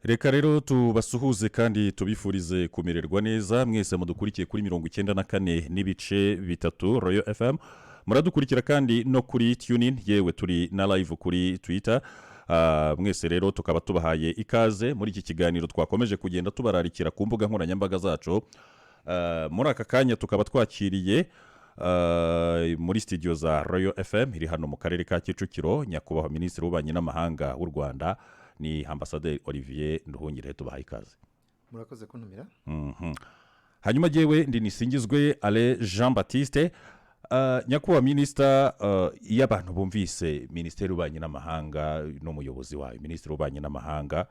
Reka rero tubasuhuze kandi tubifurize kumererwa neza mwese mudukurikiye kuri 94.3 Royal FM. Muradukurikira kandi no kuri TuneIn, yewe turi na live kuri Twitter. Mwese rero tukaba tubahaye ikaze muri iki kiganiro twakomeje kugenda tubararikira ku mbuga nkoranyambaga zacu. Muri aka kanya tukaba twakiriye muri studio za Royal FM iri hano mu karere ka Kicukiro nyakubahwa Minisitiri w'Ububanyi n'Amahanga w'u Rwanda, ni Ambasaderi Olivier Nduhungirehe. Tubahaye ikaze. Murakoze kuntumira. Hanyuma jyewe ndi Nisingizwe Ale Jean Baptiste. Nyakubahwa minisita, iyo abantu bumvise Minisiteri y'Ububanyi n'Amahanga n'umuyobozi wayo, Minisitiri w'Ububanyi n'Amahanga,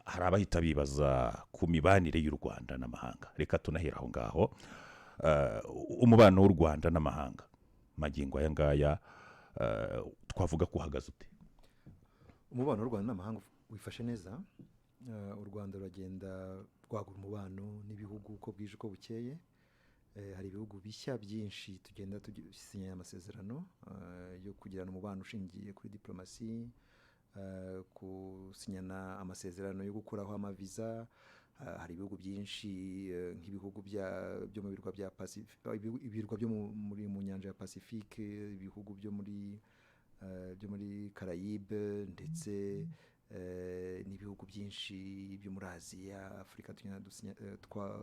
hari abahita bibaza ku mibanire y'u Rwanda n'amahanga. Reka tunahera aho ngaho. Umubano w'u Rwanda n'amahanga magingo aya ngaya twavuga ko uhagaze ute? Umubano w'u Rwanda n'amahanga wifashe neza. U Rwanda ruragenda rwagura umubano n'ibihugu uko bwije uko bukeye. Hari ibihugu bishya byinshi tugenda dusinyanya amasezerano yo kugirana umubano ushingiye kuri diplomasi, gusinyana amasezerano yo gukuraho amaviza. Hari ibihugu byinshi, nk'ibihugu byo mu birwa bya Pacifique, ibirwa byo mu nyanja ya Pacifique, ibihugu byo muri Caraïbe, ndetse n'ibihugu byinshi byo muri Aziya, Afurika, tugenda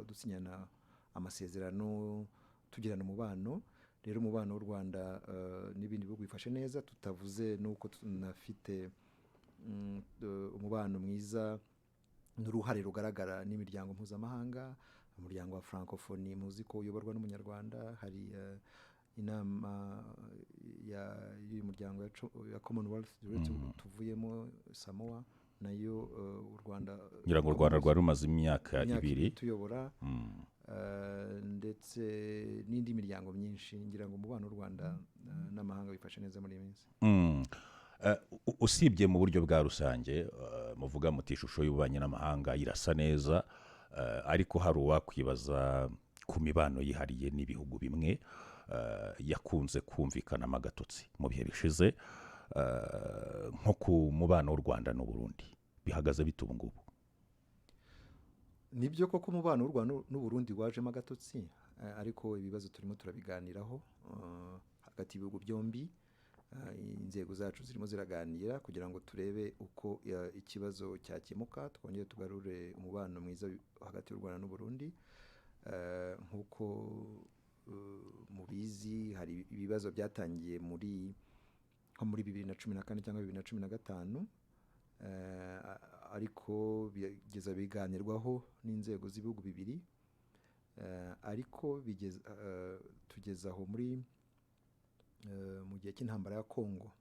dusinyana amasezerano, tugirana umubano. Rero umubano w'u Rwanda n'ibindi bihugu bifashe neza, tutavuze n'uko tunafite umubano mwiza n'uruhare rugaragara n'imiryango mpuzamahanga. Umuryango wa Francophonie muzi ko uyoborwa n'Umunyarwanda. Hari inama y'uyu muryango ya Commonwealth uretse tuvuyemo, Samoa nayo, u Rwanda Ngira ngo u Rwanda rwari rumaze imyaka imyaka 2 tuyobora, ndetse n'indi miryango myinshi. Ngira ngo umubano w'u Rwanda n'amahanga wifashe neza muri iyi minsi. Usibye mu buryo bwa rusange, muvuga muti ishusho y'ububanyi n'amahanga irasa neza, ariko hari uwakwibaza ku mibano yihariye n'ibihugu bimwe yakunze kumvikanamo agatotsi mu bihe bishize, nko ku mubano w'u Rwanda n'u Burundi. Bihagaze bite ubu ngubu? Nibyo koko, umubano w'u Rwanda n'u Burundi wajemo agatotsi, ariko ibibazo turimo turabiganiraho hagati y'ibihugu byombi. Inzego zacu zirimo ziraganira kugira ngo turebe uko ikibazo cyakemuka, twongere tugarure umubano mwiza hagati y'u Rwanda n'u Burundi. Nk'uko mubizi, hari ibibazo byatangiye nko muri 2014 cyangwa 2015, ariko bigeza biganirwaho n'inzego z'ibihugu bibiri. Ariko tugeze aho mu gihe cy'intambara ya Kongo,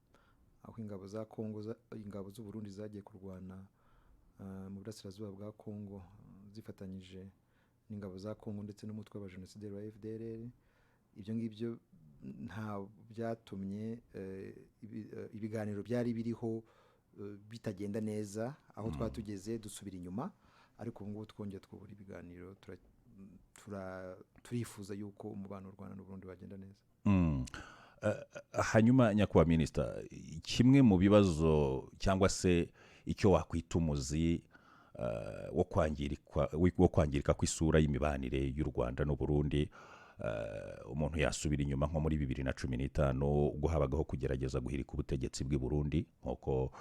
aho ingabo za Kongo ingabo z'u Burundi zagiye kurwana mu burasirazuba bwa Kongo zifatanyije n'ingabo za Kongo ndetse n'umutwe w'abajenosideri wa FDLR. Ibyo ngibyo nta byatumye ibiganiro byari biriho bitagenda neza. Aho twaba tugeze dusubira inyuma, ariko ubu ngubu twongeye twubura ibiganiro, turifuza yuko umubano w'u Rwanda n'u Burundi wagenda neza. Hanyuma nyakubahwa minisita, kimwe mu bibazo cyangwa se icyo wakwita umuzi wo kwangirika kw'isura y'imibanire y'u Rwanda n'u Burundi, umuntu yasubira inyuma nko muri 2015, ubwo habagaho kugerageza guhirika ubutegetsi bw'i Burundi nk'uko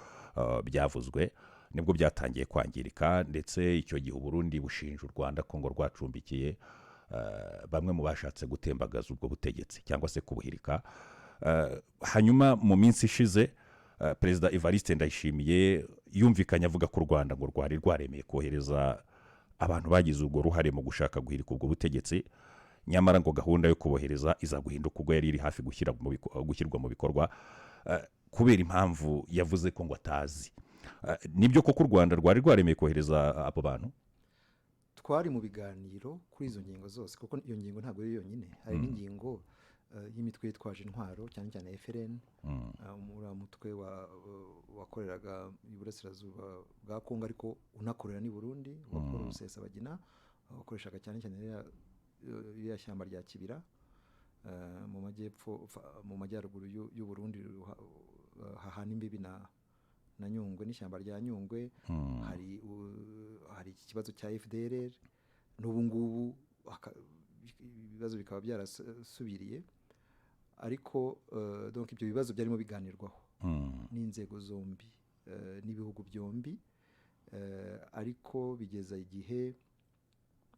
byavuzwe, nibwo byatangiye kwangirika. Ndetse icyo gihe Uburundi bushinja u Rwanda ko ngo rwacumbikiye bamwe mu bashatse gutembagaza ubwo butegetsi cyangwa se kubuhirika. Hanyuma mu minsi ishize, Perezida Evariste Ndayishimiye yumvikanye avuga ko u Rwanda ngo rwari rwaremeye kohereza abantu bagize urwo ruhare mu gushaka guhirika ubwo butegetsi, nyamara ngo gahunda yo kubohereza iza guhinduka ubwo yari iri hafi gushyirwa mu bikorwa, kubera impamvu yavuze ko ngo atazi. Nibyo koko u Rwanda rwari rwaremeye kohereza abo bantu? Twari mu biganiro kuri izo ngingo zose, kuko iyo ngingo ntabwo ari yonyine. Hari n'ingingo y'imitwe yitwaje intwaro, cyane cyane FLN, uriya mutwe wakoreraga iburasirazuba bwa Kongo ariko unakorera n'i Burundi, wa Paul Rusesabagina, wakoreshaga cyane cyane ririya shyamba rya Kibira mu majyepfo, mu majyaruguru y'u Burundi, hahana imbibi na na Nyungwe n'ishyamba rya Nyungwe. Hari iki kibazo cya FDLR n'ubu ngubu ibibazo bikaba byarasubiriye, ariko donc ibyo bibazo byarimo biganirwaho n'inzego zombi, n'ibihugu byombi, ariko bigeza igihe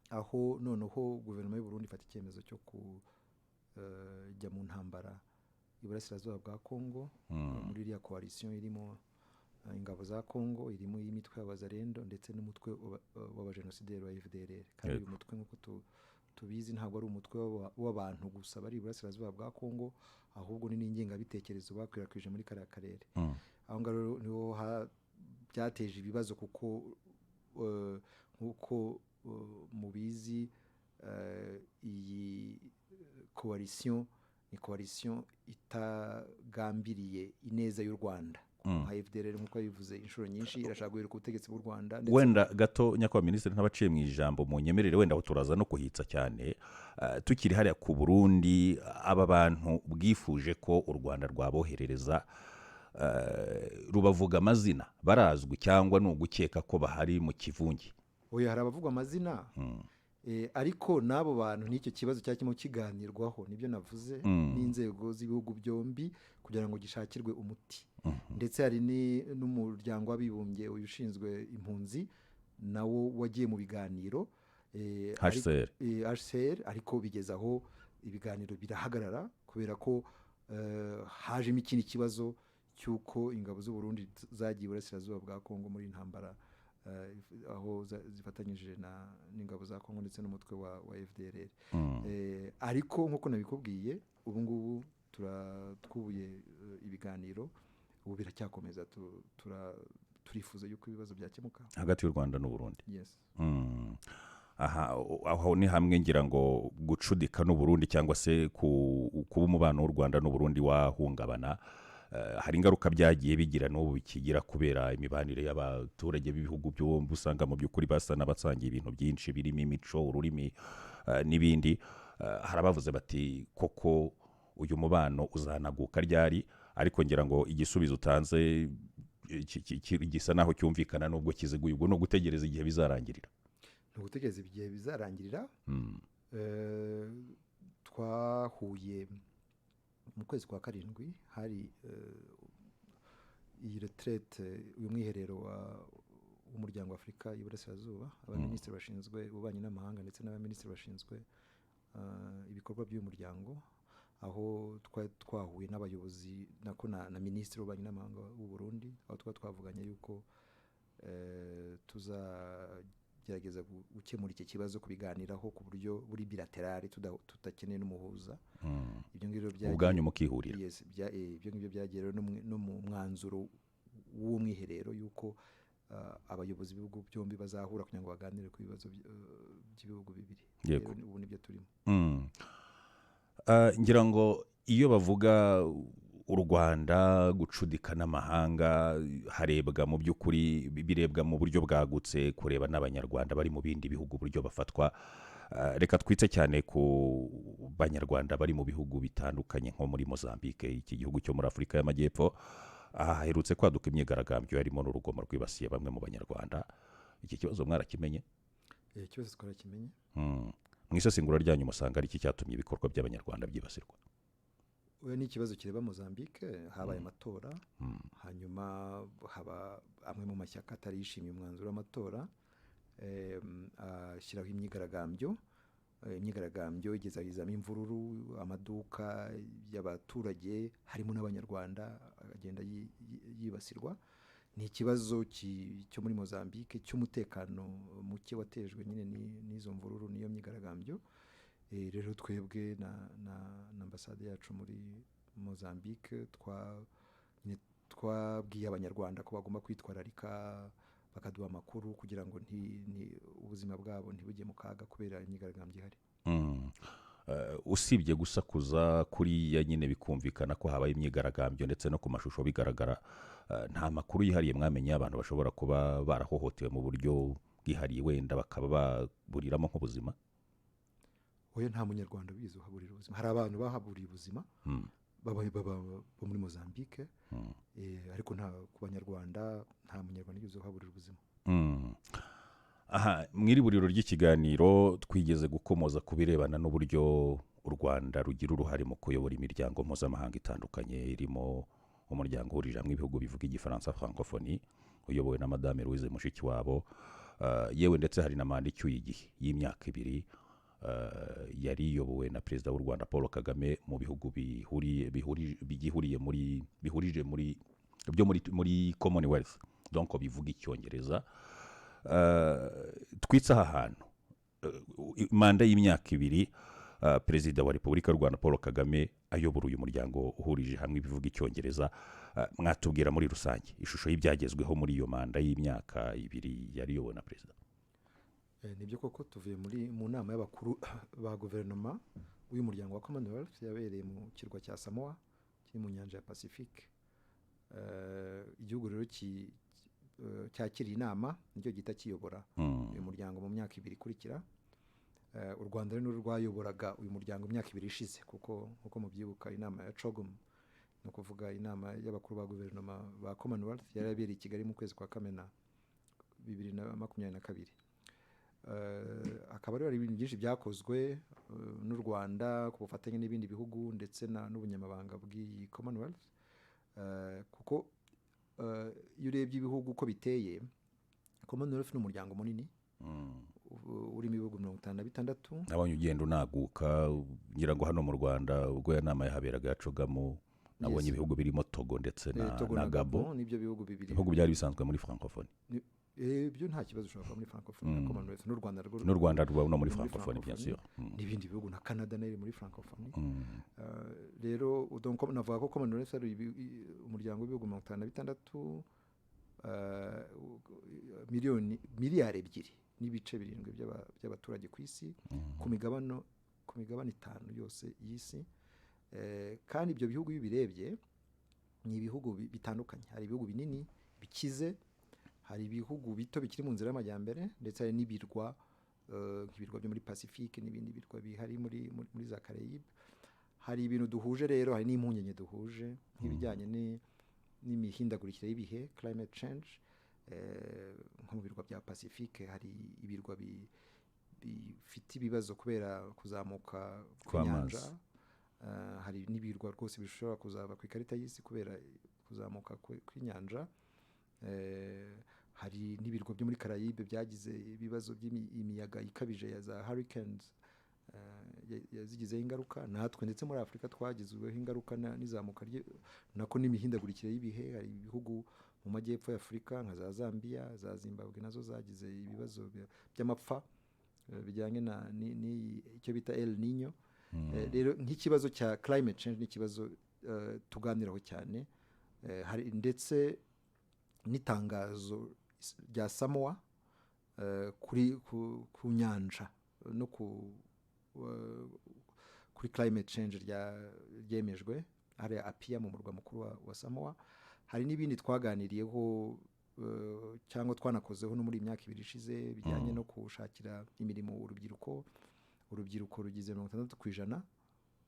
aho noneho guverinoma y'u Burundi ifata icyemezo cyo kujya mu ntambara iburasirazuba bwa Congo, muri iriya coalition irimo ingabo za Congo, irimo imitwe y'Abazarendo ndetse n'umutwe w'abajenosideri wa FDLR. Kandi uyu mutwe, nk'uko tubizi, ntabwo ari umutwe w'abantu gusa bari iburasirazuba bwa Congo, ahubwo ni n'ingengabitekerezo bakwirakwije muri kariya karere. Aho ngaho rero niho byateje ibibazo, kuko nk'uko mubizi, iyi coalition ni coalition itagambiriye ineza y'u Rwanda, nka FDLR, nk'uko yabivuze inshuro nyinshi, irashaka guhirika ubutegetsi bw'u Rwanda ndetse Wenda gato, nyakubahwa minisitiri, ntabaciye mu ijambo, mu nyemerere, wenda aho turaza no kuhitsa cyane. Tukiri hariya ku Burundi, aba bantu bwifuje ko u Rwanda rwaboherereza, rubavuga amazina, barazwi cyangwa ni ugukeka ko bahari mu kivunge? Oya, hari abavugwa amazina. Ariko n'abo bantu, n'icyo kibazo cyari kirimo kiganirwaho, nibyo navuze, n'inzego z'ibihugu byombi kugira ngo gishakirwe umuti. Ndetse hari n'umuryango w'abibumbye uyu ushinzwe impunzi nawo wagiye mu biganiro, HCR. HCR, ariko bigeze aho ibiganiro birahagarara kubera ko hajemo ikindi kibazo cy'uko ingabo z'u Burundi zagiye iburasirazuba bwa Kongo muri intambara, aho zifatanyije n'ingabo za Kongo ndetse n'umutwe wa FDLR. Ariko nk'uko nabikubwiye, ubu ngubu twubuye ibiganiro, ubu biracyakomeza, turifuza yuko ibibazo byakemuka hagati y'u Rwanda n'u Burundi. Yes. Aha aho ni hamwe ngira ngo gucudika n'u Burundi cyangwa se kuba umubano w'u Rwanda n'u Burundi wahungabana, hari ingaruka byagiye bigira n'ubu bikigira, kubera imibanire y'abaturage b'ibihugu byombi usanga mu by'ukuri basa n'abasangiye ibintu byinshi birimo imico, ururimi, n'ibindi. Hari abavuze bati: "Koko uyu mubano uzanaguka ryari?" Ariko ngira ngo igisubizo utanze gisa naho cyumvikana nubwo kiziguye. Ubwo ni ugutegereza igihe bizarangirira. Ni ugutegereza igihe bizarangirira. Twahuye mu kwezi kwa karindwi, hari iyi retraite, uyu mwiherero w'umuryango wa Afurika y'Iburasirazuba, abaminisitiri bashinzwe ububanyi n'amahanga ndetse n'abaminisitiri bashinzwe ibikorwa by'uyu muryango, aho twari twahuye n'abayobozi, nako na minisitiri w'ububanyi n'amahanga w'u Burundi, aho twari twavuganye yuko tuzagerageza gukemura iki kibazo, kubiganiraho ku buryo buri bilatéral, tudakeneye n'umuhuza. Ibyo ngibyo Ubwanyu mukihurira. Yes, ibyo ngibyo byagiye rero no mu mwanzuro w'uwo mwiherero yuko abayobozi b'ibihugu byombi bazahura kugira ngo baganire ku bibazo by'ibihugu bibiri. Rero ubu nibyo turimo. Ngira ngo iyo bavuga u Rwanda gucudika n'amahanga, harebwa mu by'ukuri, birebwa mu buryo bwagutse, kureba n'Abanyarwanda bari mu bindi bihugu uburyo bafatwa. Reka twitse cyane ku Banyarwanda bari mu bihugu bitandukanye, nko muri Mozambique, iki gihugu cyo muri Afurika y'Amajyepfo. Aha haherutse kwaduka imyigaragambyo harimo n'urugomo rwibasiye bamwe mu Banyarwanda. Iki kibazo mwarakimenye? Ikibazo twarakimenye. Mu isesengura ryanyu musanga ari iki cyatumye ibikorwa by'Abanyarwanda byibasirwa? Oya, ni ikibazo kireba Mozambique. Habaye amatora, hanyuma haba amwe mu mashyaka atari yishimiye umwanzuro w'amatora, ashyiraho imyigaragambyo. Imyigaragambyo igeza izamo imvururu, amaduka y'abaturage harimo n'Abanyarwanda agenda yibasirwa. Ni ikibazo cyo muri Mozambique cy'umutekano muke watejwe nyine n'izo mvururu n'iyo myigaragambyo. Rero twebwe na ambasade yacu muri Mozambique nyine twabwiye Abanyarwanda ko bagomba kwitwararika, bakaduha amakuru kugira ngo ubuzima bwabo ntibujye mu kaga kubera imyigaragambyo ihari. Usibye gusakuza kuriya nyine bikumvikana ko habaye imyigaragambyo, ndetse no ku mashusho bigaragara, nta makuru yihariye mwamenye abantu bashobora kuba barahohotewe mu buryo bwihariye, wenda bakaba baburiramo nk'ubuzima? Oya, nta Munyarwanda wigeze uhaburira ubuzima. Hari abantu bahaburiye ubuzima. bo muri Mozambique. Ariko nta ku Banyarwanda, nta Munyarwanda wigeze uhaburira ubuzima. Aha mu iriburiro ry'ikiganiro twigeze gukomoza ku birebana n'uburyo u Rwanda rugira uruhare mu kuyobora imiryango mpuzamahanga itandukanye, irimo umuryango uhurije hamwe ibihugu bivuga Igifaransa, Francophonie, uyobowe na Madame Louise Mushikiwabo. Yewe ndetse hari na manda icyuye igihe y'imyaka 2 yari iyobowe na Perezida w'u Rwanda Paul Kagame mu bihugu bihuriye bihuri, bigihuriye muri bihurije muri byo muri Commonwealth, donc bivuga Icyongereza. Twitse aha hantu manda y'imyaka 2 Perezida wa Repubulika y'u Rwanda Paul Kagame ayobora uyu muryango uhurije hamwe ibivuga Icyongereza. Mwatubwira muri rusange ishusho y'ibyagezweho muri iyo manda y'imyaka 2 yari iyobowe na Perezida? Nibyo koko, tuvuye mu nama y'abakuru ba guverinoma w'uyu muryango wa Commonwealth yabereye mu kirwa cya Samoa kiri mu nyanja ya Pacifique. Igihugu rero cyakiriye inama nicyo gihita kiyobora uyu muryango mu myaka 2 ikurikira. U Rwanda rero rwayoboraga uyu muryango imyaka 2 ishize, kuko nkuko mubyibuka inama ya CHOGM, ni ukuvuga inama y'abakuru ba guverinoma ba Commonwealth, yari yabereye i Kigali mu kwezi kwa Kamena 2022. Hakaba rero hari ibintu byinshi byakozwe n'u Rwanda ku bufatanye n'ibindi bihugu ndetse n'ubunyamabanga bw'iyi Commonwealth. Kuko iyo urebye ibihugu uko biteye, Commonwealth ni umuryango munini urimo ibihugu 56. Nabonye ugenda unaguka. Ngira ngo hano mu Rwanda ubwo iyo nama yahaberaga ya CHOGM, nabonye ibihugu birimo Togo ndetse na, Togo na Gabo. Gabon, nibyo bihugu bibiri. Ibihugu byari bisanzwe muri Francophonie. Byo nta kibazo, ushobora kuba muri Francophonie na Commonwealth, n'u Rwanda rwo N'u Rwanda ruba no muri muri Francophonie, bien sûr. N'ibindi bihugu, na Canada nayo iri muri Francophonie. Rero donc navuga ko Commonwealth ari umuryango w'ibihugu 56, miliyoni miliyari 2.7 by'abaturage ku isi, ku migabane itanu yose y'isi. Kandi ibyo bihugu iyo ubirebye ni ibihugu bitandukanye. Hari ibihugu binini bikize, hari ibihugu bito bikiri mu nzira y'amajyambere, ndetse hari n'ibirwa nk'ibirwa byo muri Pacifique n'ibindi birwa bihari muri za Caraïbes. Hari ibintu duhuje rero, hari n'impungenge duhuje nk'ibijyanye n'imihindagurikire y'ibihe, climate change. Nko mu birwa bya Pacifique hari ibirwa bifite ibibazo kubera kuzamuka kw'inyanja. Kw'amazi. Hari n'ibirwa rwose bishobora kuzava ku ikarita y'isi kubera kuzamuka kw'inyanja. Hari n'ibirwa byo muri Caraïbes byagize ibibazo by'imiyaga ikabije ya za hurricanes, yazigizeho ingaruka. Natwe ndetse muri Afurika twagizweho ingaruka n'izamuka nako n'imihindagurikire y'ibihe. Hari ibihugu mu majyepfo ya Afurika nka za Zambia, za Zimbabwe, nazo zagize ibibazo by'amapfa bijyanye na icyo bita El Nino. Rero nk'ikibazo cya climate change ni ikibazo tuganiraho cyane. Hari ndetse n'itangazo rya Samoa ku nyanja no kuri climate change ryemejwe hariya Apia mu murwa mukuru wa Samoa. Hari n'ibindi twaganiriyeho cyangwa twanakozeho no muri iyi myaka 2 ishize bijyanye no gushakira imirimo urubyiruko. Urubyiruko rugize 60%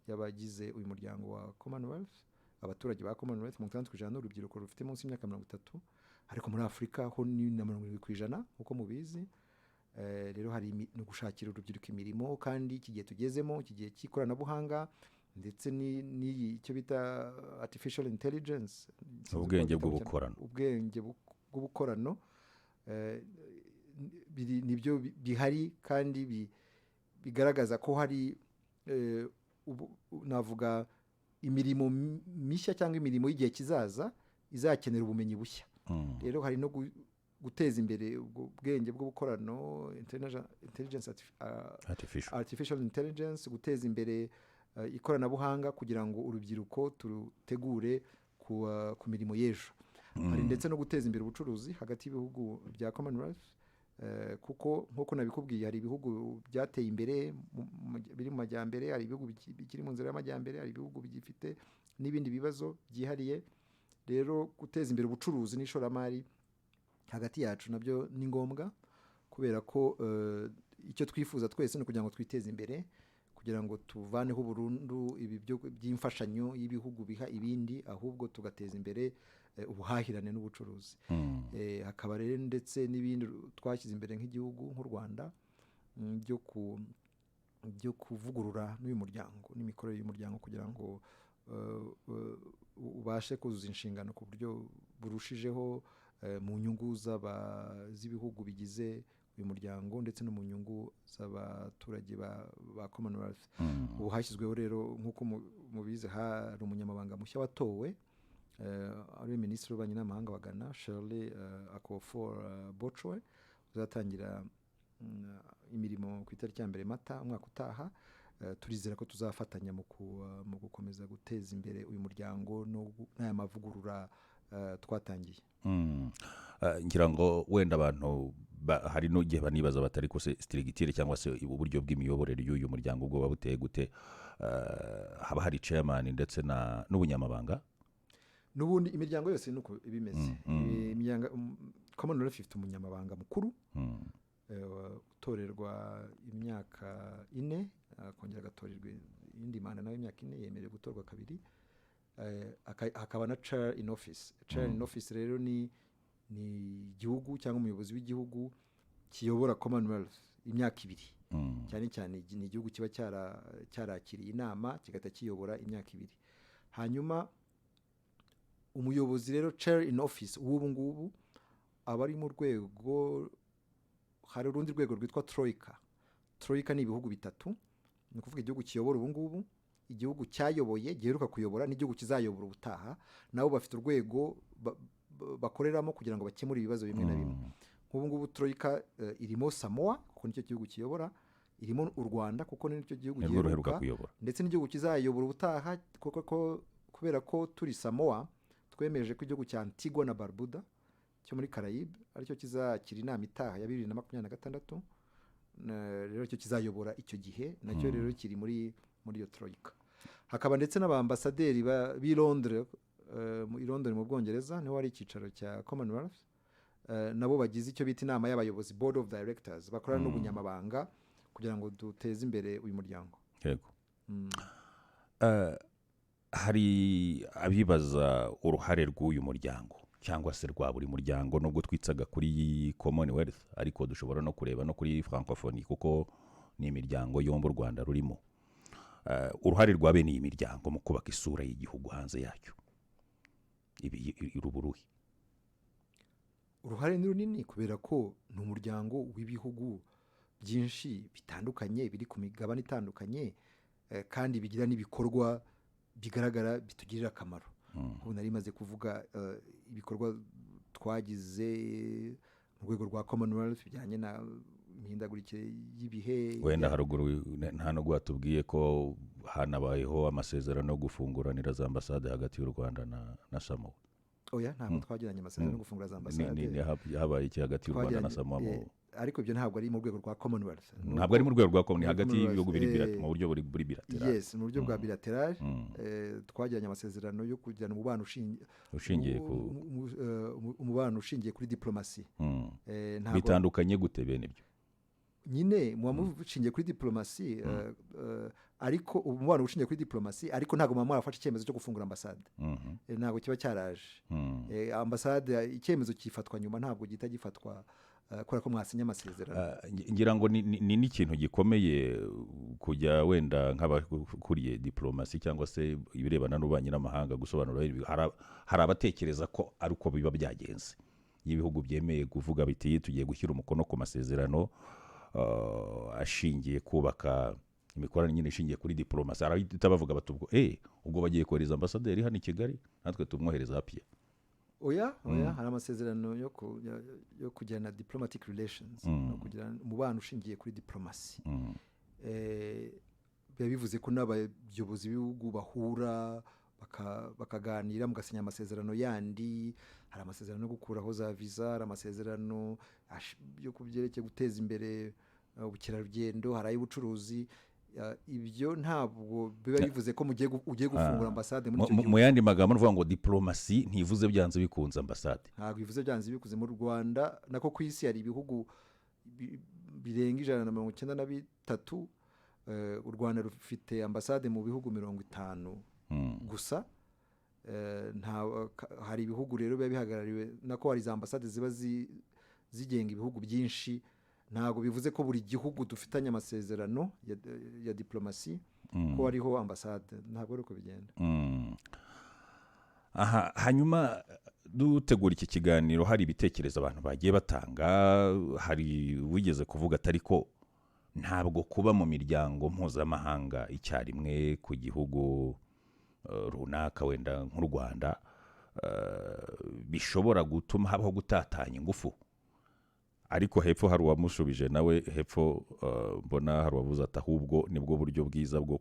y'abagize uyu muryango wa Commonwealth. Abaturage ba Commonwealth, 60% ni urubyiruko rufite munsi y'imyaka 30, ariko muri Afurika ho ni na 70% nk'uko mubizi. Rero hari no gushakira urubyiruko imirimo, kandi iki gihe tugezemo, iki gihe cy'ikoranabuhanga ndetse n'iyi icyo bita artificial intelligence, sinzi uko Ubwenge babyita mu Kinyarwanda. bw'ubukorano. Ubwenge bw'ubukorano nibyo bihari kandi bigaragaza ko hari navuga imirimo mishya cyangwa imirimo y'igihe kizaza izakenera ubumenyi bushya. Rero hari no guteza imbere ubwo bwenge bw'ubukorano, intelligence Artificial. artificial intelligence, guteza imbere ikoranabuhanga kugira ngo urubyiruko turutegure ku mirimo y'ejo. Hari ndetse no guteza imbere ubucuruzi hagati y'ibihugu bya Commonwealth, kuko nk'uko nabikubwiye hari ibihugu byateye imbere biri mu majyambere, hari ibihugu bikiri mu nzira y'amajyambere, hari ibihugu bigifite n'ibindi bibazo byihariye. Rero guteza imbere ubucuruzi n'ishoramari hagati yacu nabyo ni ngombwa, kubera ko icyo twifuza twese ni ukugira ngo twiteze imbere, kugira ngo Kugira ngo tuvaneho burundu ibi by'imfashanyo y'ibihugu biha ibindi, ahubwo tugateza imbere ubuhahirane n'ubucuruzi. Hakaba rero ndetse n'ibindi twashyize imbere nk'igihugu nk'u Rwanda, byo kuvugurura n'uyu muryango n'imikorere y'umuryango kugira ngo ubashe kuzuza inshingano ku buryo burushijeho, mu nyungu z'ibihugu bigize uyu muryango ndetse no mu nyungu z'abaturage ba Commonwealth. Ubu hashyizweho rero, nk'uko mubizi, hari umunyamabanga mushya watowe, ari minisitiri w'ububanyi n'amahanga wa Ghana, Shirley Ayorkor Botchwey, uzatangira imirimo ku itariki ya 1 Mata umwaka utaha. Turizera ko tuzafatanya mu gukomeza guteza imbere uyu muryango n'aya mavugurura twatangiye. Ngira ngo wenda abantu hari n'igihe banibaza batari ko se structure cyangwa se uburyo bw'imiyoborere y'uyu muryango ubwo buba buteye gute? Haba hari chairman ndetse n'ubunyamabanga. N'ubundi imiryango yose ni uko iba imeze. Imiryango, Commonwealth ifite umunyamabanga mukuru utorerwa imyaka 4, akongera agatorerwa iyindi manda nawe imyaka 4, yemerewe gutorwa kabiri. Hakaba na chair in office. Chair in office rero ni igihugu cyangwa umuyobozi w'igihugu kiyobora Commonwealth imyaka 2. Cyane cyane ni igihugu kiba cyarakiriye inama kigahita kiyobora imyaka 2. Hanyuma umuyobozi rero, chair in office w'ubu ngubu, aba ari mu rwego, hari urundi rwego rwitwa troika. Troika ni ibihugu bitatu, ni ukuvuga igihugu kiyobora ubu ngubu, igihugu cyayoboye giheruka kuyobora, n'igihugu kizayobora ubutaha. Nabo bafite urwego bakoreramo kugira ngo bakemure ibibazo bimwe na bimwe. Nk'ubu ngubu troika irimo Samoa kuko nicyo gihugu kiyobora, irimo u Rwanda kuko nicyo gihugu nirwo ruheruka giheruka, kuyobora, ndetse n'igihugu kizayobora ubutaha, kuko kubera ko turi Samoa twemeje ko igihugu cya Antigua na Barbuda cyo muri Caraïbe aricyo kizakira inama itaha ya 2026. Rero cyo kizayobora icyo gihe nacyo rero kiri muri iyo troika. Hakaba ndetse n'abambasaderi b'i Londres, i Londres mu Bwongereza niho hari icyicaro cya Commonwealth, nabo bagize icyo bita inama y'abayobozi, board of directors, bakorana n'ubunyamabanga kugira ngo duteze imbere uyu muryango. Yego. Hari abibaza uruhare rw'uyu muryango cyangwa se rwa buri muryango, nubwo twitsaga kuri Commonwealth, ariko dushobora no kureba no kuri Francophonie kuko ni imiryango yombi u Rwanda rurimo. Uruhare rwa bene iyi miryango mu kubaka isura y'igihugu hanze yacyo ibi ruba uruhe? Uruhare ni runini kubera ko ni umuryango w'ibihugu byinshi bitandukanye biri ku migabane itandukanye, kandi bigira n'ibikorwa bigaragara bitugirira akamaro. Ubu nari maze kuvuga ibikorwa twagize mu rwego rwa Commonwealth bijyanye na imihindagurikire y'ibihe. Wenda haruguru nta nubwo watubwiye ko hanabayeho amasezerano yo gufunguranira za ambasade hagati y'u Rwanda na Samoa. Oya, ntabwo twagiranye amasezerano yo gufungura za ambasade. Habaye iki hagati y'u Rwanda na Twagiranye- Samoa Ariko ibyo ntabwo ari mu rwego rwa Commonwealth. Ntabwo ari mu rwego rwa Commonwealth, ni Muri hagati Commonwealth, y'ibihugu biri mu buryo buri bilateral. Yes, mu buryo bwa bilateral. Twagiranye amasezerano yo kugirana umubano ushingiye ushingiye ku umubano ushingiye kuri diplomasi. Ntabwo Bitandukanye gute bene ibyo? Nyine muba mushingiye kuri diplomasi, ariko umubano ushingiye kuri diplomasi, ariko ntabwo muba mwarafashe icyemezo cyo gufungura ambasade. Ntabwo kiba cyaraje. Ambasade, icyemezo kifatwa nyuma, ntabwo gihita gifatwa kubera ko mwasinye amasezerano. Ngira ngo ni n'ikintu gikomeye kujya wenda nk'abakuriye diplomasi cyangwa se ibirebana n'ububanyi n'amahanga gusobanura ibi. Hari abatekereza ko ari uko biba byagenze iyo ibihugu byemeye kuvuga biti tugiye gushyira umukono ku masezerano ashingiye kubaka imikoranire nyine ishingiye kuri diplomasi, hari abahita bavuga bati ubwo bagiye kohereza ambasaderi hano i Kigali, natwe tumwohereza Apia. Oya, oya, hari amasezerano yo kugirana diplomatic relations, no kugirana umubano ushingiye kuri diplomasi. Biba bivuze ko n'abayobozi b'ibihugu bahura bakaganira, mugasinya amasezerano yandi. Hari amasezerano yo gukuraho za visa, hari amasezerano yo ku byerekeye guteza imbere ubukerarugendo, hari ay'ubucuruzi. Ibyo ntabwo biba bivuze ko ugiye gufungura ambasade muri icyo Mu gihugu. yandi magambo ni ukuvuga ngo diplomasi ntivuze byanze bikunze ambasade. Ntabwo bivuze byanze bikunze. Mu Rwanda nako ku isi hari ibihugu birenga 193. U Rwanda rufite ambasade mu bihugu 50 gusa. Hari ibihugu rero biba bihagarariwe, nako hari za ambasade ziba zigenga ibihugu byinshi. Ntabwo bivuze ko buri gihugu dufitanye amasezerano ya diplomasi ko hariho ambasade. Ntabwo ari uko bigenda. Aha hanyuma dutegura iki kiganiro, hari ibitekerezo abantu bagiye batanga. Hari wigeze kuvuga atari ko ntabwo kuba mu miryango mpuzamahanga icyarimwe ku gihugu runaka, wenda nk'u Rwanda, bishobora gutuma habaho gutatanya ingufu. Ariko hepfo hari uwamushubije nawe hepfo, mbona hari uwavuze ati ahubwo nibwo buryo bwiza bwo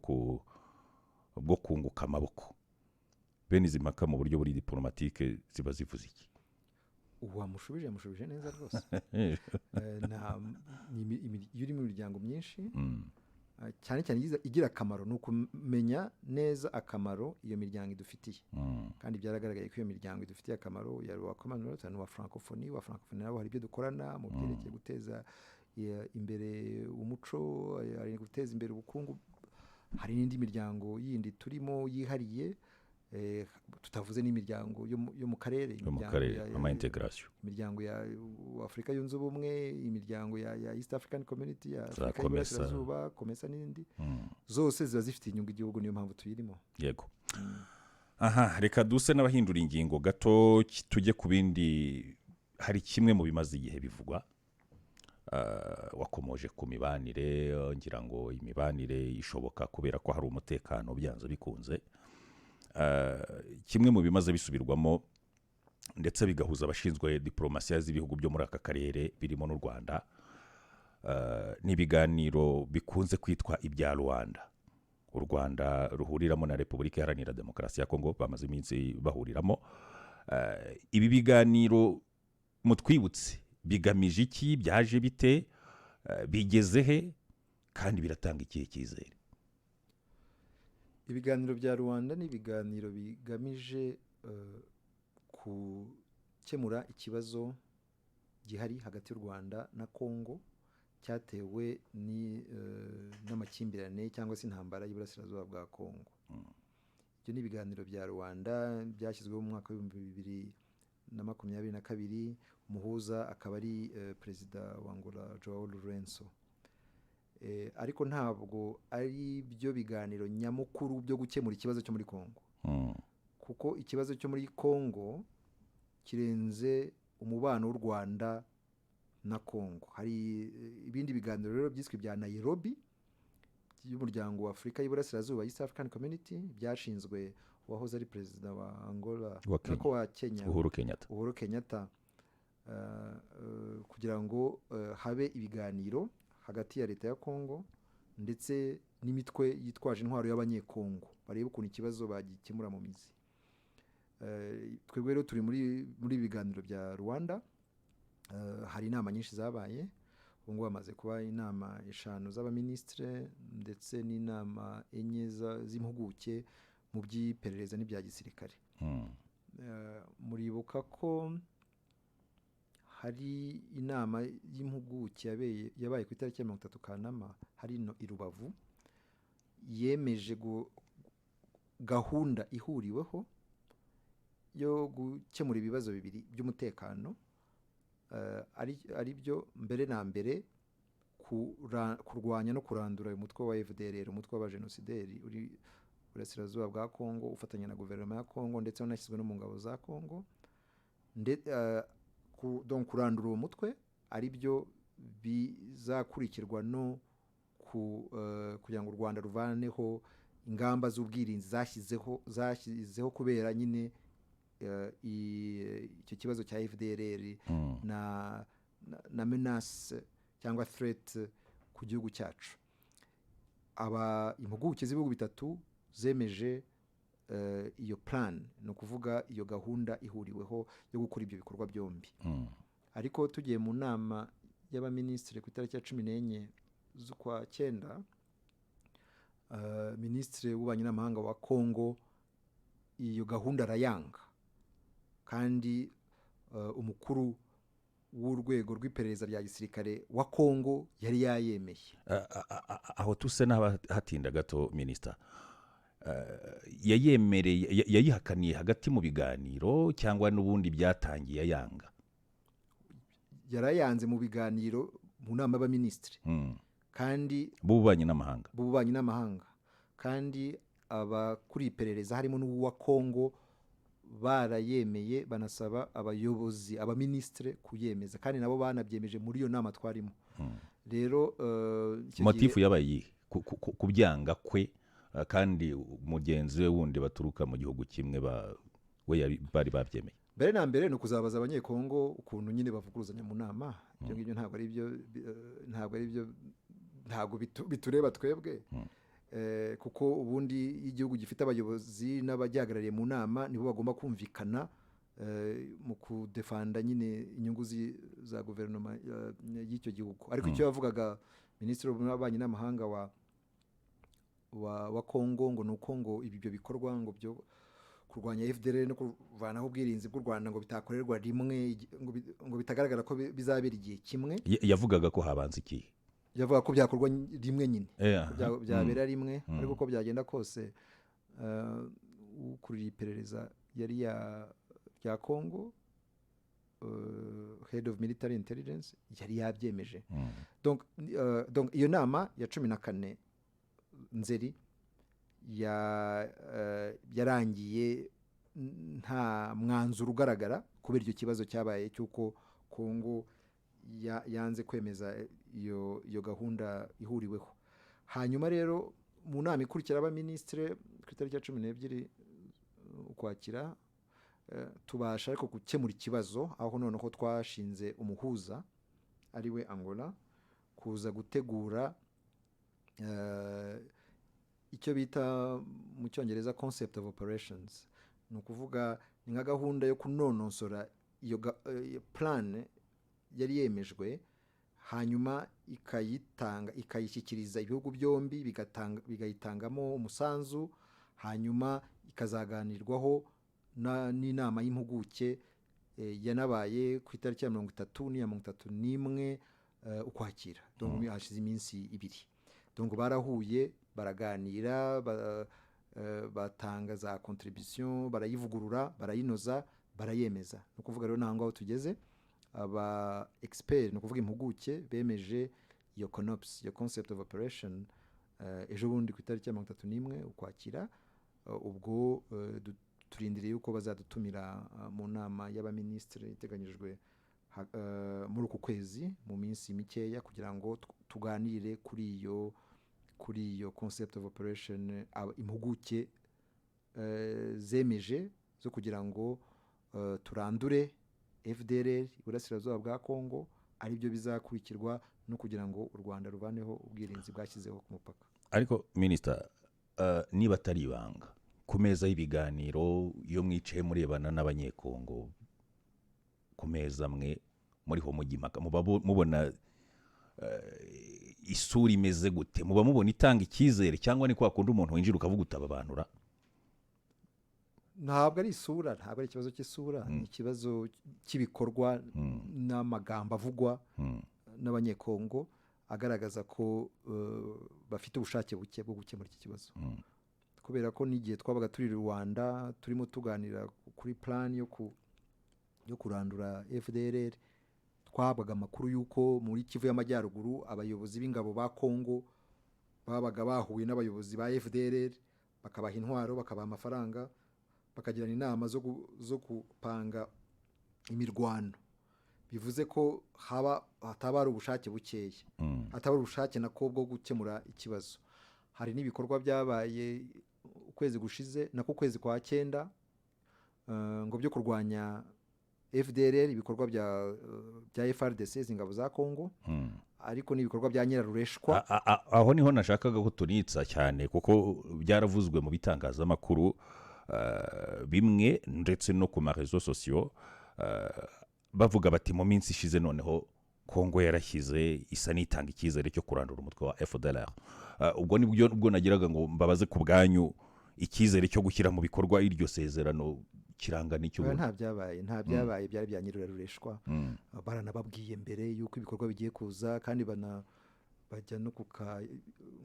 kunguka amaboko. Bene izi mpaka mu buryo buri diplomatique ziba zivuze iki? Uwamushubije yamushubije neza rwose. Iyo uri mu miryango myinshi, cyane cyane igira akamaro, ni ukumenya neza akamaro iyo miryango idufitiye. Kandi byaragaragaye ko iyo miryango idufitiye akamaro, yari uwa Commonwealth n'uwa Francophonie. Uwa Francophonie nabo hari ibyo dukorana mu byerekeye guteza imbere umuco, hari guteza imbere ubukungu. Hari n'indi miryango yindi turimo yihariye, tutavuze n'imiryango yo mu karere, yo mu imiryango karere, ama integration, imiryango ya Afurika Yunze Ubumwe, imiryango ya East African Community, ya za Afurika COMESA. y'Iburasirazuba, COMESA n'indi. Zose ziba zifitiye inyungu igihugu, niyo mpamvu tuyirimo. Yego. Aha reka duse n'abahindura ingingo gato, tujye ku bindi. Hari kimwe mu bimaze igihe bivugwa. Wakomoje ku mibanire, ngira ngo imibanire ishoboka kubera ko hari umutekano byanze bikunze. Kimwe mu bimaze bisubirwamo ndetse bigahuza abashinzwe diporomasiya z'ibihugu byo muri aka karere birimo n'u Rwanda, ni ibiganiro bikunze kwitwa ibya Rwanda, u Rwanda ruhuriramo na Repubulika Iharanira Demokarasi ya Kongo. Bamaze iminsi bahuriramo. Ibi biganiro mutwibutse, bigamije iki? Byaje bite? Bigeze he? Kandi biratanga ikihe cyizere? Ibiganiro bya Rwanda ni ibiganiro bigamije gukemura ikibazo gihari hagati y'u Rwanda na Kongo cyatewe n'amakimbirane cyangwa se intambara y'Iburasirazuba bwa Kongo. Ibyo ni ibiganiro bya Rwanda byashyizweho mu mwaka w'2022, umuhuza akaba ari perezida wa Angola, Joao Lourenço. Ariko ntabwo ari byo biganiro nyamukuru byo gukemura ikibazo cyo muri Kongo, kuko ikibazo cyo muri Kongo kirenze umubano w'u Rwanda na Kongo. Hari ibindi biganiro rero byiswe ibya Nairobi by'umuryango wa Afurika y'Iburasirazuba, East African Community, byashinzwe uwahoze ari perezida wa Angola, Wa Kenya. nako wa Kenya, Uhuru Kenyatta. Uhuru Kenyatta, kugira ngo habe ibiganiro hagati ya leta ya Kongo ndetse n'imitwe yitwaje intwaro y'Abanyekongo, barebe ukuntu ikibazo bagikemura mu mizi. Twebwe rero turi muri ibi biganiro bya Rwanda. Hari inama nyinshi zabaye. Ubu ngubu hamaze kuba inama eshanu z'abaminisitire ndetse n'inama enye z'impuguke mu by'iperereza n'ibya gisirikare. Muribuka ko hari inama y'impuguke yabaye ku itariki ya 30 Kanama hari ino i Rubavu, yemeje gahunda ihuriweho yo gukemura ibibazo bibiri by'umutekano, ari byo mbere na mbere kurwanya no kurandura uyu mutwe wa FDLR, umutwe w'abajenosideri uri Burasirazuba bwa Kongo, ufatanya na guverinoma ya Kongo ndetse wanashyizwe no mu ngabo za Kongo. Donc kurandura uwo mutwe ari byo bizakurikirwa no kugira ngo u Rwanda ruvaneho ingamba z'ubwirinzi zashyizeho kubera nyine icyo kibazo cya FDLR na menace cyangwa threat ku gihugu cyacu. Aba impuguke z'ibihugu bitatu zemeje iyo plan, ni ukuvuga iyo gahunda ihuriweho yo gukora ibyo bikorwa byombi. Ariko tugiye mu nama y'abaminisitiri ku itariki ya 14 z'ukwa cyenda, minisitiri w'ububanyi n'amahanga wa Kongo iyo gahunda arayanga, kandi umukuru w'urwego rw'iperereza rya gisirikare wa Kongo yari yayemeye. Aho tuse n'abahatinda gato, minisita, yayemereye, yayihakaniye hagati mu biganiro cyangwa n'ubundi byatangiye ayanga? Yarayanze mu biganiro mu nama y'abaminisitiri kandi b'ububanyi n'amahanga. B'ububanyi n'amahanga, kandi abakuriye iperereza harimo n'uwa Kongo barayemeye, banasaba abayobozi, abaminisitiri kuyemeza, kandi nabo banabyemeje muri iyo nama twarimo. Rero icyo motif gihe yabaye iyihe kubyanga kwe, kandi mugenzi we wundi baturuka mu gihugu kimwe we bari babyemeye? Mbere na mbere ni ukuzabaza Abanyekongo ukuntu nyine bavuguruzanya mu nama. Ibyo ngibyo ntabwo ari byo, ntabwo ari byo, ntabwo bitureba twebwe. Kuko ubundi iyo igihugu gifite abayobozi n'abagihagarariye mu nama, nibo bagomba kumvikana mu kudefanda nyine inyungu za guverinoma y'icyo gihugu. Ariko icyo yavugaga minisitiri w'ububanyi n'amahanga wa Kongo ngo ni uko ngo ibyo bikorwa ngo byo kurwanya FDLR no kuvanaho ubwirinzi bw'u Rwanda ngo bitakorerwa rimwe, ngo bitagaragara ko bizabera igihe kimwe. Yavugaga ko habanza ikihe? Yavuga ko byakorwa rimwe nyine, ko byabera rimwe. Ariko uko byagenda kose, ukuriye iperereza yari ya rya Congo, head of military intelligence, yari yabyemeje. Donc iyo nama ya 14 Nzeri yarangiye nta mwanzuro ugaragara kubera icyo kibazo cyabaye cy'uko Kongo yanze kwemeza iyo gahunda ihuriweho. Hanyuma rero mu nama ikurikira y'abaminisitiri ku itariki ya 12 Ukwakira, tubasha ariko gukemura ikibazo, aho noneho twashinze umuhuza ari we Angola kuza gutegura icyo bita mu Cyongereza concept of operations. Ni ukuvuga ni nka gahunda yo kunonosora iyo plan yari yemejwe, hanyuma ikayitanga, ikayishyikiriza ibihugu byombi, bigayitangamo umusanzu, hanyuma ikazaganirwaho n'inama y'impuguke yanabaye ku itariki ya 30 n'iya 31 Ukwakira. Donc hashize iminsi 2. Donc barahuye, baraganira, batanga za contribution, barayivugurura, barayinoza, barayemeza. Ni ukuvuga rero ntaho ngaho tugeze, aba expert, ni ukuvuga impuguke, bemeje iyo CONOPS, iyo concept of operation, ejo bundi ku itariki ya 31 Ukwakira. Ubwo turindiriye yuko bazadutumira mu nama y'abaminisitiri iteganyijwe muri uku kwezi mu minsi mikeya, kugira ngo tuganire kuri iyo concept of operation impuguke zemeje zo kugira ngo turandure FDLR iburasirazuba bwa Kongo, aribyo bizakurikirwa no kugira ngo u Rwanda ruvaneho ubwirinzi bwashyizeho ku mupaka. Ariko minisita, niba atari ibanga, ku meza y'ibiganiro iyo mwicaye murebana n'Abanyekongo ku meza amwe muriho mujya impaka, muba mubona isura imeze gute? Muba mubona itanga icyizere cyangwa ni kwa kundi umuntu winjira ukavuga utababanura? Ntabwo ari isura, ntabwo ari ikibazo cy'isura, ni ikibazo cy'ibikorwa n'amagambo avugwa n'Abanyekongo agaragaza ko bafite ubushake buke bwo gukemura iki kibazo, kubera ko n'igihe twabaga turi i Rwanda turimo tuganira kuri plan yo kurandura FDLR, twahabwaga amakuru y'uko muri Kivu y'Amajyaruguru abayobozi b'ingabo ba Kongo babaga bahuye n'abayobozi ba FDLR, bakabaha intwaro, bakabaha amafaranga, bakagirana inama zo gupanga imirwano. Bivuze ko haba hataba hari ubushake bukeya, hataba hari ubushake nako bwo gukemura ikibazo. Hari n'ibikorwa byabaye ukwezi gushize, nako ukwezi kwa cyenda, ngo byo kurwanya FDLR, ibikorwa bya FARDC, izi ngabo za Kongo, ariko n'ibikorwa bya nyirarureshwa. Aho niho nashakaga ko tunitsa cyane, kuko byaravuzwe mu bitangazamakuru bimwe ndetse no ku ma réseaux sociaux, bavuga bati mu minsi ishize noneho Kongo yarashyize isa n'itanga icyizere cyo kurandura umutwe wa FDLR. Ubwo nibwo ubwo nagiraga ngo mbabaze ku bwanyu. Icyizere cyo gushyira mu bikorwa iryo sezerano kirangana Oya, icy'ubundi? Nta byabaye, nta byabaye, byari bya nyirarureshwa. Baranababwiye mbere y'uko ibikorwa bigiye kuza, kandi bana bajya no kuka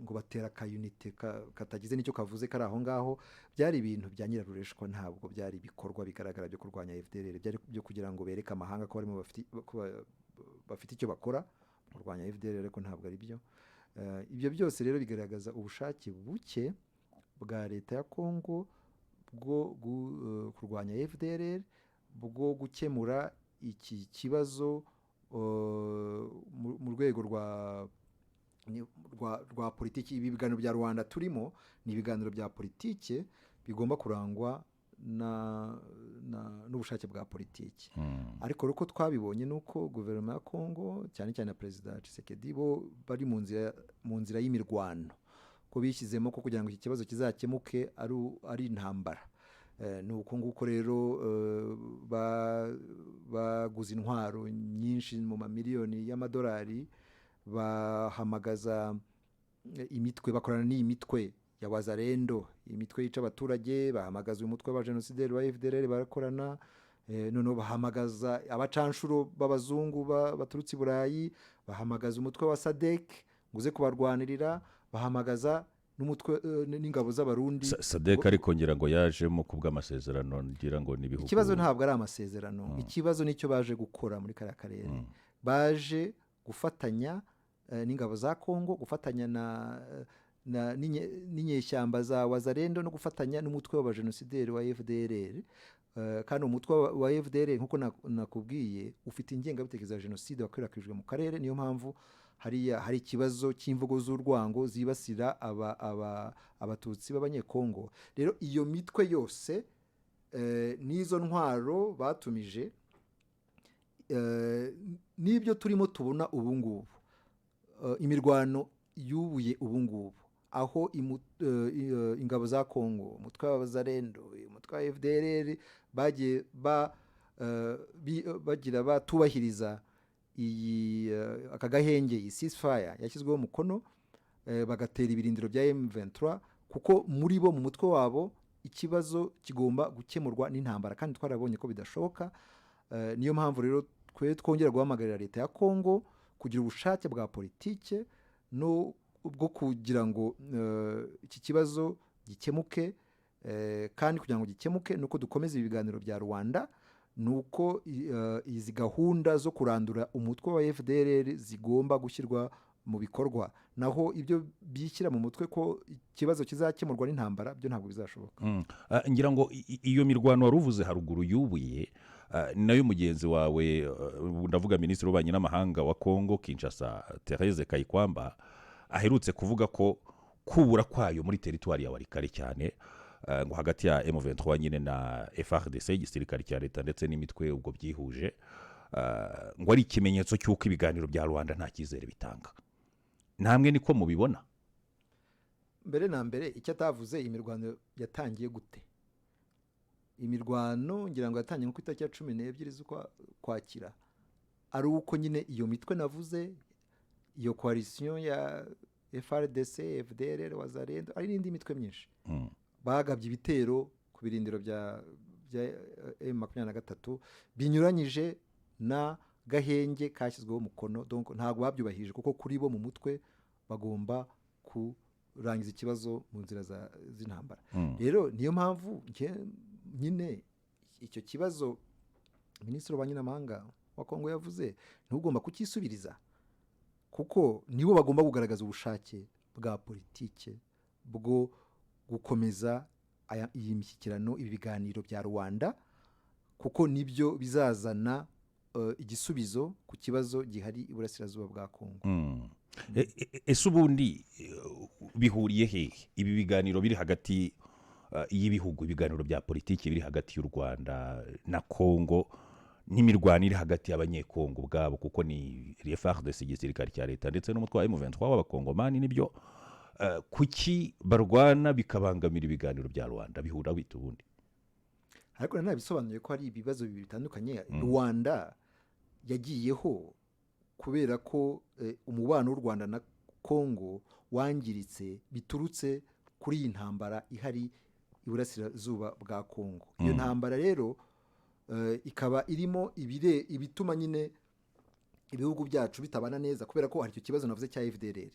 ngo batera aka unité katagize n'icyo kavuze kari aho ngaho. Byari ibintu bya nyirarureshwa, ntabwo byari ibikorwa bigaragara byo kurwanya FDLR. Byari byo kugira ngo bereke amahanga ko barimo bafite, ko bafite icyo bakora mu kurwanya FDLR, ariko ntabwo ari byo. Ibyo byose rero bigaragaza ubushake buke bwa leta ya Kongo bwo kurwanya FDLR, bwo gukemura iki kibazo mu rwego rwa politiki. Ibi biganiro bya Rwanda turimo ni ibiganiro bya politiki bigomba kurangwa n'ubushake bwa politiki. Ariko uko twabibonye ni uko guverinoma ya Kongo, cyane cyane na Perezida Tshisekedi, bo bari mu nzira y'imirwano, ko bishyizemo ko kugira ngo iki kibazo kizakemuke ari intambara. Ni uko nguko rero baguze intwaro nyinshi mu mamiliyoni y'amadolari, bahamagaza imitwe, bakorana n'iyi mitwe ya Wazalendo, imitwe yica abaturage, bahamagaza uyu mutwe w'abajenosideri wa FDLR, barakorana. Noneho bahamagaza abacanshuro b'abazungu baturutse i Burayi, bahamagaza umutwe wa SADC ngo uze kubarwanirira, bahamagaza n'umutwe n'ingabo z'Abarundi. SADC ariko ngira ngo yajemo ku bw'amasezerano, ngira ngo n'ibihugu. Ikibazo ntabwo ari amasezerano, ikibazo nicyo baje gukora muri kariya karere. Baje gufatanya n'ingabo za Kongo, gufatanya n'inyeshyamba za Wazalendo no gufatanya n'umutwe w'abajenosideri wa FDLR. Kandi umutwe wa FDLR, nk'uko nakubwiye, ufite ingengabitekerezo ya jenoside wakwirakwijwe mu karere. Niyo mpamvu hariya hari ikibazo cy'imvugo z'urwango zibasira Abatutsi b'Abanyekongo. Rero iyo mitwe yose n'izo ntwaro batumije n'ibyo turimo tubona ubu ngubu, imirwano yubuye ubu ngubu, aho ingabo za Kongo, umutwe w'Abazalendo, umutwe wa FDLR bagiye bagira batubahiriza iyi aka gahenge, iyi ceasefire yashyizweho umukono, bagatera ibirindiro bya M23, kuko muri bo, mu mutwe wabo, ikibazo kigomba gukemurwa n'intambara, kandi twarabonye ko bidashoboka. Niyo mpamvu rero twe twongera guhamagarira leta ya Kongo kugira ubushake bwa politike no bwo kugira ngo iki kibazo gikemuke. Kandi kugira ngo gikemuke ni uko dukomeza ibiganiro bya Rwanda, ni uko izi gahunda zo kurandura umutwe wa FDLR zigomba gushyirwa mu bikorwa. Naho ibyo bishyira mu mutwe ko ikibazo kizakemurwa n'intambara, byo ntabwo bizashoboka. Ngira ngo iyo mirwano wari uvuze haruguru yubuye, nayo mugenzi wawe, ndavuga minisitiri w'ububanyi n'amahanga wa Kongo Kinshasa, Therese Kayikwamba, aherutse kuvuga ko kubura kwayo muri teritwari ya Walikale cyane, ngo hagati ya M23 nyine na FARDC, igisirikare cya leta, ndetse n'imitwe ubwo byihuje, ngo ari ikimenyetso cy'uko ibiganiro bya Rwanda nta cyizere bitanga. Namwe niko mubibona? Mbere na mbere, icyo atavuze, imirwano yatangiye gute? Imirwano ngira ngo yatangiye nko ku itariki ya 12 z'ukwa Kwakira, ari uko nyine iyo mitwe navuze, iyo coalition ya FARDC, FDLR, Wazalendo, ari n'indi mitwe myinshi, bagabye ibitero ku birindiro bya M23 binyuranyije na gahenge kashyizweho umukono. Donc ntabwo babyubahirije, kuko kuri bo mu mutwe bagomba kurangiza ikibazo mu nzira z'intambara. Rero niyo mpamvu nyine icyo kibazo minisitiri w'ububanyi n'amahanga wa Kongo yavuze ntugomba kucyisubiriza, kuko nibo bagomba kugaragaza ubushake bwa politike bwo gukomeza iyi mishyikirano, ibi biganiro bya Rwanda, kuko nibyo bizazana igisubizo ku kibazo gihari iburasirazuba bwa Kongo. Ese ubundi bihuriye hehe ibi biganiro biri hagati y'ibihugu, ibiganiro bya politiki biri hagati y'u Rwanda na Kongo, n'imirwano iri hagati y'Abanyekongo ubwabo? Kuko ni FARDC, igisirikare cya leta, ndetse n'umutwe wa M23 w'Abakongomani, nibyo. Kuki barwana bikabangamira ibiganiro bya Rwanda? Bihura bite ubundi? Ariko nabisobanuye ko hari ibibazo bibiri bitandukanye. Rwanda yagiyeho kubera ko umubano w'u Rwanda na Kongo wangiritse biturutse kuri iyi ntambara ihari. iburasirazuba bwa Kongo. Iyo ntambara rero ikaba irimo ibituma nyine ibihugu byacu bitabana neza, kubera ko hari icyo kibazo navuze cya FDLR.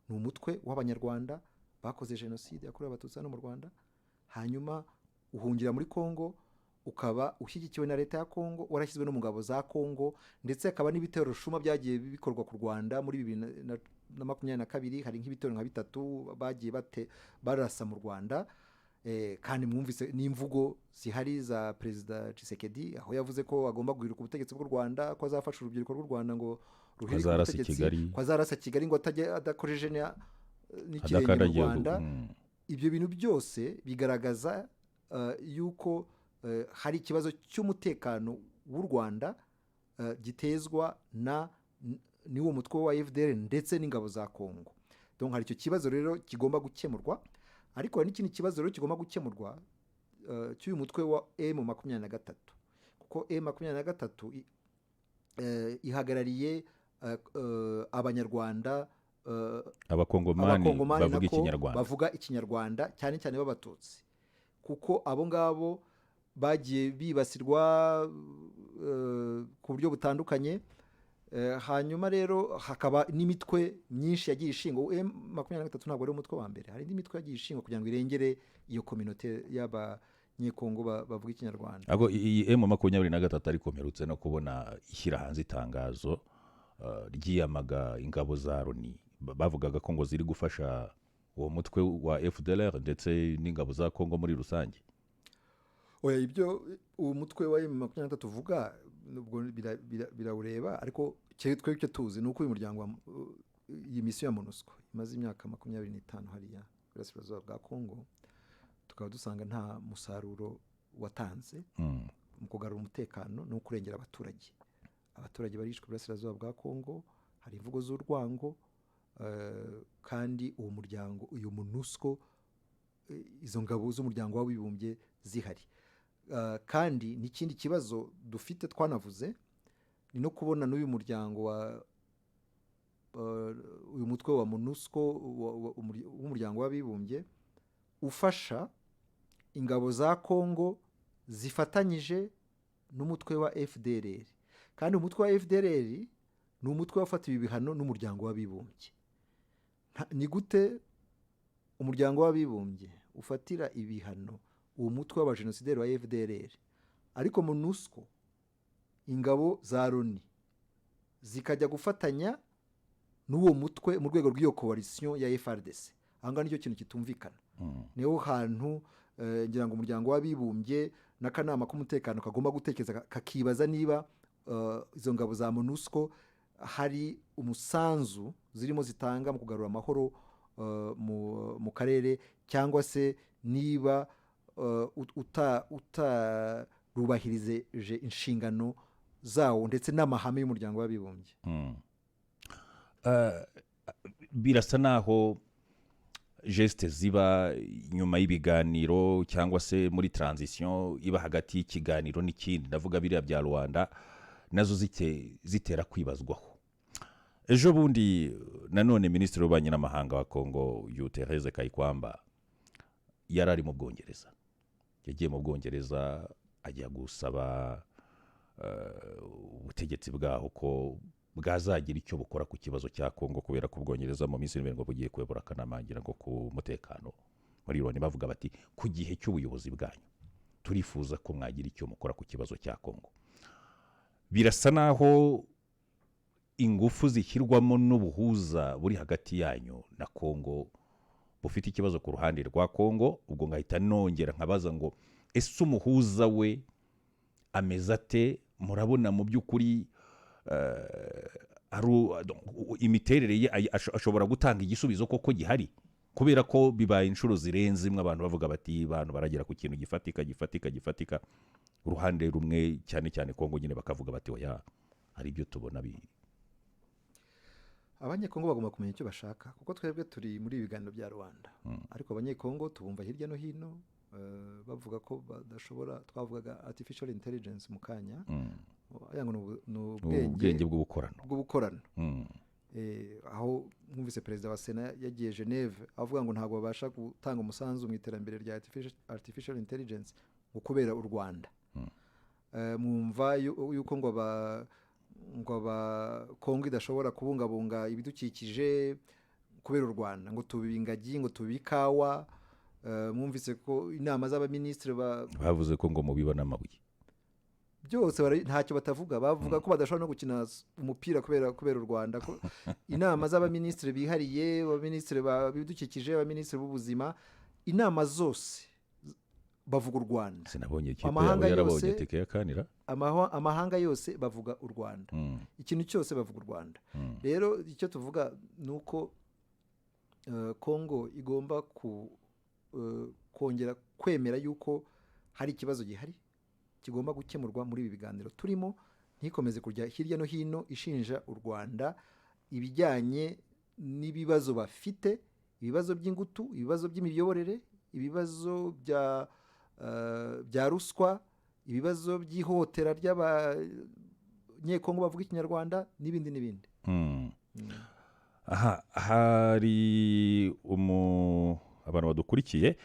Ni umutwe w'Abanyarwanda bakoze jenoside yakorewe Abatutsi hano mu Rwanda, hanyuma uhungira muri Kongo, ukaba ushyigikiwe na leta ya Kongo, warashyizwe no mu ngabo za Kongo, ndetse hakaba n'ibitero shuma byagiye bikorwa ku Rwanda muri 2022. Hari nk'ibitero nka bitatu bagiye barasa mu Rwanda. Kandi mwumvise n'imvugo zihari za Perezida Tshisekedi, aho yavuze ko agomba guhirika ubutegetsi bw'u Rwanda, ko azafasha urubyiruko rw'u Rwanda ngo ruhirike azarasa ubutegetsi, Kigali. ko azarasa Kigali ngo atajya adakojeje n'ikirenge mu adakandagiye Rwanda. Ibyo bintu byose bigaragaza yuko hari ikibazo cy'umutekano w'u Rwanda gitezwa na n'uwo mutwe wa FDL ndetse n'ingabo za Kongo. Donc hari icyo kibazo rero kigomba gukemurwa, ariko hari n'ikindi kibazo rero kigomba gukemurwa cy'uyu mutwe wa M23, kuko M23 ihagarariye Abanyarwanda, Abakongomani Abakongomani bavuga nako Ikinyarwanda. Bavuga Ikinyarwanda, cyane cyane b'Abatutsi, kuko abo ngabo bagiye bibasirwa ku buryo butandukanye. Hanyuma rero hakaba n'imitwe myinshi yagiye ishingwa. M23 ntabwo ari umutwe wa mbere, hari indi mitwe yagiye ishingwa kugira ngo irengere iyo communauté y'Abanyekongo bavuga Ikinyarwanda. Ahubwo iyi M23 ariko mperutse no kubona ishyira hanze itangazo ryiyamaga ingabo za Loni. Bavugaga ko ngo ziri gufasha uwo mutwe wa FDLR ndetse n'ingabo za Kongo muri rusange. Oya, ibyo uwo mutwe wa M23 uvuga ubwo birawureba, ariko twe icyo tuzi ni uko uyu muryango iyi misiyo ya MONUSCO imaze imyaka 25 hariya burasirazuba bwa Kongo, tukaba dusanga nta musaruro watanze mu kugarura umutekano no kurengera abaturage. Abaturage barishwe iburasirazuba bwa Kongo, hari imvugo z'urwango, kandi uwo muryango, uyu MONUSCO, izo ngabo z'Umuryango w'Abibumbye zihari. Kandi n'ikindi kibazo dufite twanavuze ni no kubona n'uyu muryango wa uyu mutwe wa MONUSCO w'Umuryango w'Abibumbye ufasha ingabo za Kongo zifatanyije n'umutwe wa FDLR, kandi umutwe wa FDLR ni umutwe wafatiwe ibihano n'Umuryango w'Abibumbye. Ni gute Umuryango w'Abibumbye ufatira ibihano uwo mutwe w'abajenosideri wa FDLR, ariko MONUSCO, ingabo za Loni, zikajya gufatanya n'uwo mutwe mu rwego rw'iyo coalition ya FARDC? Aha ngaha nicyo kintu kitumvikana. Niho hantu ngira ngo Umuryango w'Abibumbye n'akanama k'umutekano kagomba gutekereza, kakibaza niba izo ngabo za MONUSCO hari umusanzu zirimo zitanga mu kugarura amahoro mu karere, cyangwa se niba utarubahirije inshingano zawo ndetse n'amahame y'Umuryango w'Abibumbye. Birasa naho gestes ziba nyuma y'ibiganiro cyangwa se muri transition iba hagati y'ikiganiro n'ikindi, ndavuga biriya bya Rwanda, nazo zitera kwibazwaho. Ejo bundi nanone Minisitiri w'Ububanyi n'Amahanga wa Kongo uyu Therese Kayikwamba yari ari mu Bwongereza, yagiye mu Bwongereza ajya gusaba ubutegetsi bwaho ko bwazagira icyo bukora ku kibazo cya Kongo, kubera ko Ubwongereza mu minsi iri imbere ngo bugiye kuyobora akanama ngira ngo ku mutekano muri Loni. Bavuga bati: "Ku gihe cy'ubuyobozi bwanyu turifuza ko mwagira icyo mukora ku kibazo cya Kongo." Birasa naho ingufu zishyirwamo n'ubuhuza buri hagati yanyu na Kongo bufite ikibazo ku ruhande rwa Kongo. Ubwo ngahita nongera nkabaza ngo: ese umuhuza we ameze ate? Murabona mu by'ukuri imiterere ye ashobora gutanga igisubizo koko gihari? Kubera ko bibaye inshuro zirenze imwe abantu bavuga bati abantu baragera ku kintu gifatika, gifatika, gifatika, uruhande rumwe, cyane cyane Kongo nyine, bakavuga bati: "Oya, hari ibyo tubona bi Abanyekongo bagomba kumenya icyo bashaka, kuko twebwe turi muri ibi biganiro bya Rwanda, ariko Abanyekongo tubumva hirya no hino bavuga ko badashobora. Twavugaga artificial intelligence mu kanya, wagira ngo ni ubwenge ubwenge bw'ubukorano bw'ubukorano. Aho Mwumvise perezida wa Sena yagiye Geneve avuga ngo ntabwo babasha gutanga umusanzu mu iterambere rya artificial intelligence ngo kubera u Rwanda. Mwumva yuko ngo aba Kongo idashobora kubungabunga ibidukikije kubera u Rwanda, ngo tubibe ingagi, ngo tubibe ikawa. Mwumvise ko inama z'abaminisitiri Bavuze ko ngo mubiba n'amabuye. Byose ntacyo batavuga. Bavuga ko badashobora no gukina umupira kubera u Rwanda, ko inama z'abaminisitiri bihariye, abaminisitiri b'ibidukikije, abaminisitiri b'ubuzima, inama zose bavuga u Rwanda. Sinabonye ikipe Amahanga yabo yarabonye yose tike ya kanira. Amahanga yose bavuga u Rwanda. Ikintu cyose bavuga u Rwanda. Rero icyo tuvuga ni uko Kongo igomba kongera kwemera yuko hari ikibazo gihari kigomba gukemurwa muri ibi biganiro turimo, ntikomeze kujya hirya no hino ishinja u Rwanda ibijyanye n'ibibazo bafite, ibibazo by'ingutu, ibibazo by'imiyoborere, ibibazo bya ruswa, ibibazo by'ihohotera ry'Abanyekongo bavuga Ikinyarwanda, n'ibindi n'ibindi. Aha hari abantu badukurikiye.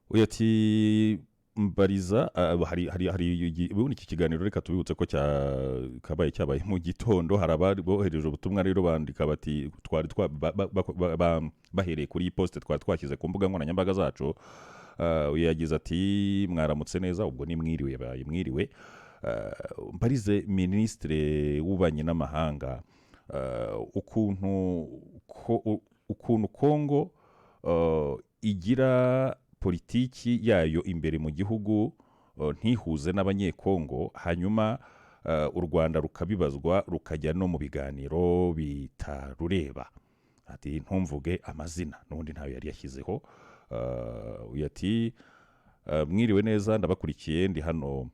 Uyu ati: "Mbariza." Hari ubundi iki kiganiro, reka tubibutse ko cyabaye mu gitondo. Hari abari bohereje ubutumwa rero, bandika bati twari twa bahereye kuri iyi poste twari twashyize ku mbuga nkoranyambaga zacu. Uyu yagize ati: "Mwaramutse neza." Ubwo ni mwiriwe, yabaye mwiriwe. "Mbarize minisitiri w'ububanyi n'amahanga ukuntu Kongo igira politiki yayo imbere mu gihugu, ntihuze n'Abanyekongo, hanyuma u Rwanda rukabibazwa, rukajya no mu biganiro bitarureba." Ati: "Ntumvuge amazina." N'ubundi ntayo yari yashyizeho. Uyu ati: "Mwiriwe neza, ndabakurikiye ndi hano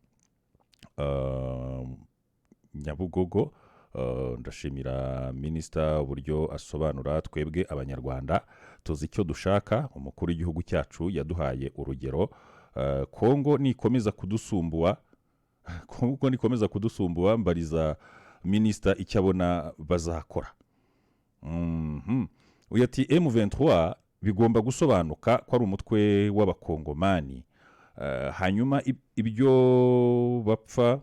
Nyabugogo. Ndashimira minisita uburyo asobanura. Twebwe Abanyarwanda tuzi icyo dushaka. Umukuru w'igihugu cyacu yaduhaye urugero. Kongo nikomeza kudusumbuwa, mbariza minisita icyo abona bazakora." Uyu ati: "M23 bigomba gusobanuka ko ari umutwe w'Abakongomani. Hanyuma ibyo bapfa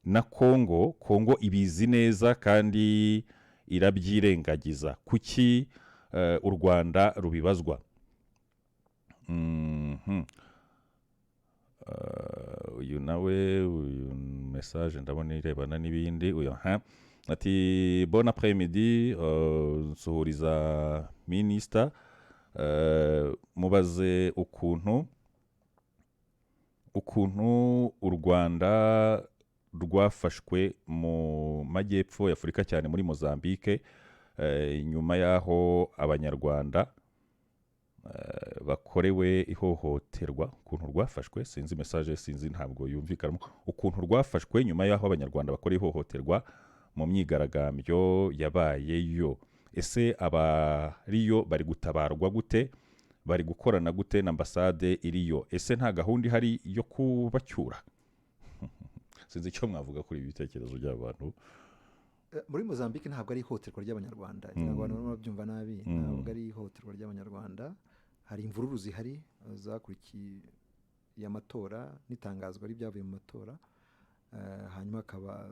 na Kongo, Kongo ibizi neza kandi irabyirengagiza. Kuki u Rwanda rubibazwa?" Uyu nawe, uyu message ndabona irebana n'ibindi. Uyu ha ati: "Bon après midi, nsuhuriza minisita, mubaze ukuntu u Rwanda rwafashwe mu majyepfo y'Afurika, cyane muri Mozambique, nyuma y'aho Abanyarwanda bakorewe ihohoterwa." Ukuntu rwafashwe, sinzi message, sinzi, ntabwo yumvikanamo. Ukuntu rwafashwe nyuma y'aho Abanyarwanda bakorewe ihohoterwa mu myigaragambyo yabayeyo. Ese abariyo bari gutabarwa gute? Bari gukorana gute na ambasade iriyo? Ese nta gahunda ihari yo kubacyura? Sinzi icyo mwavuga kuri ibi bitekerezo by'abantu. Muri Mozambique ntabwo ari ihohoterwa ry'Abanyarwanda, ngira ngo abantu barimo babyumva nabi. Ntabwo ari ihohoterwa ry'Abanyarwanda. Hari imvururu zihari zakurikiye amatora n'itangazwa ry'ibyavuye mu matora. Hanyuma akaba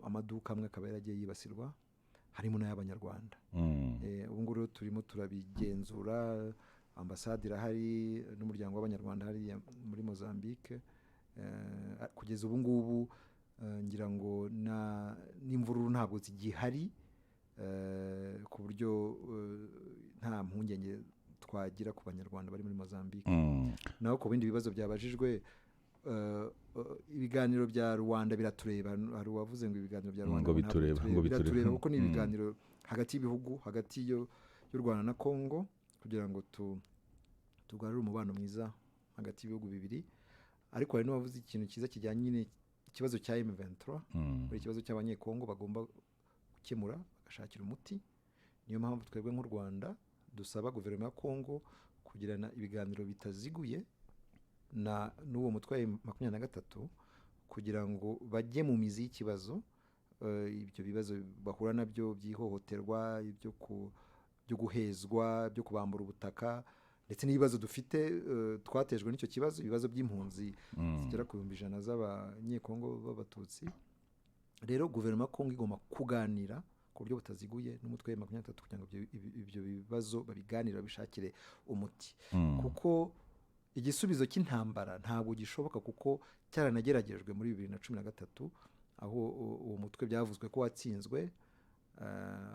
amaduka amwe akaba yaragiye yibasirwa, harimo n'ay'Abanyarwanda. Ubu ngubu rero turimo turabigenzura. Ambasade irahari n'umuryango w'Abanyarwanda hariya muri Mozambique. Kugeza ubu ngubu ngira ngo n'imvururu ntabwo zigihari, ku buryo nta mpungenge twagira ku Banyarwanda bari muri Mozambique. Naho ku bindi bibazo byabajijwe, ibiganiro bya Rwanda biratureba. Hari uwavuze ngo ibiganiro bya Rwanda Ngo ntabwo bitureba, ngo bitureba. Biratureba kuko ni ibiganiro hagati y'ibihugu, hagati y'u Rwanda na Congo, kugira ngo tugarure umubano mwiza hagati y'ibihugu bibiri. Ariko hari n'uwavuze ikintu cyiza kijyanye nyine ikibazo cya M23, buri ikibazo cy'Abanyekongo bagomba gukemura, bagashakira umuti. Niyo mpamvu twebwe nk'u Rwanda dusaba guverinoma ya Kongo kugirana ibiganiro bitaziguye na n'uwo mutwe wa M23, kugira ngo bajye mu mizi y'ikibazo. Ibyo bibazo bahura nabyo by'ihohoterwa, byo guhezwa, byo kubambura ubutaka, ndetse n'ibibazo dufite twatejwe n'icyo kibazo, ibibazo by'impunzi zigera ku 100,000 z'Abanyekongo b'Abatutsi. Rero guverinoma ya Kongo igomba kuganira ku buryo butaziguye n'umutwe wa M23 kugira ngo ibyo bibazo babiganire, babishakire umuti, kuko igisubizo cy'intambara ntabwo gishoboka, kuko cyaranageragejwe muri 2013, aho uwo mutwe byavuzwe ko watsinzwe,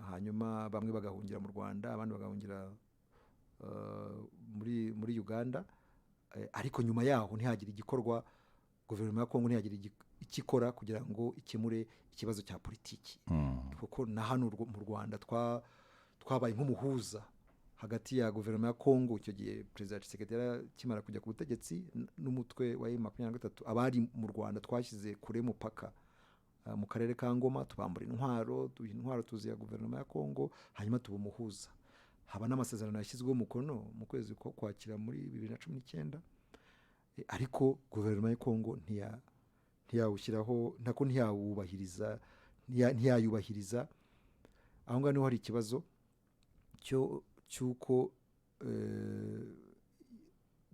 hanyuma bamwe bagahungira mu Rwanda, abandi bagahungira muri Uganda. Ariko nyuma yaho ntihagire igikorwa, guverinoma ya Kongo ntiyagira icyo ikora kugira ngo ikemure ikibazo cya politiki, kuko na hano mu Rwanda twabaye nk'umuhuza hagati ya guverinoma ya Kongo, icyo gihe Perezida Tshisekedi yari akimara kujya ku butegetsi, n'umutwe wa M23. Abari mu Rwanda twashyize kure y'umupaka mu karere ka Ngoma, tubambura intwaro, duha intwaro tuziha guverinoma ya Kongo, hanyuma tuba umuhuza. Haba n'amasezerano yashyizweho umukono mu kwezi ko Kwakira muri 2019. Ariko guverinoma ya Kongo ntiyawushyiraho, ntako ntiyawubahiriza, ntiyayubahiriza. Aho ngaho niho hari ikibazo cy'uko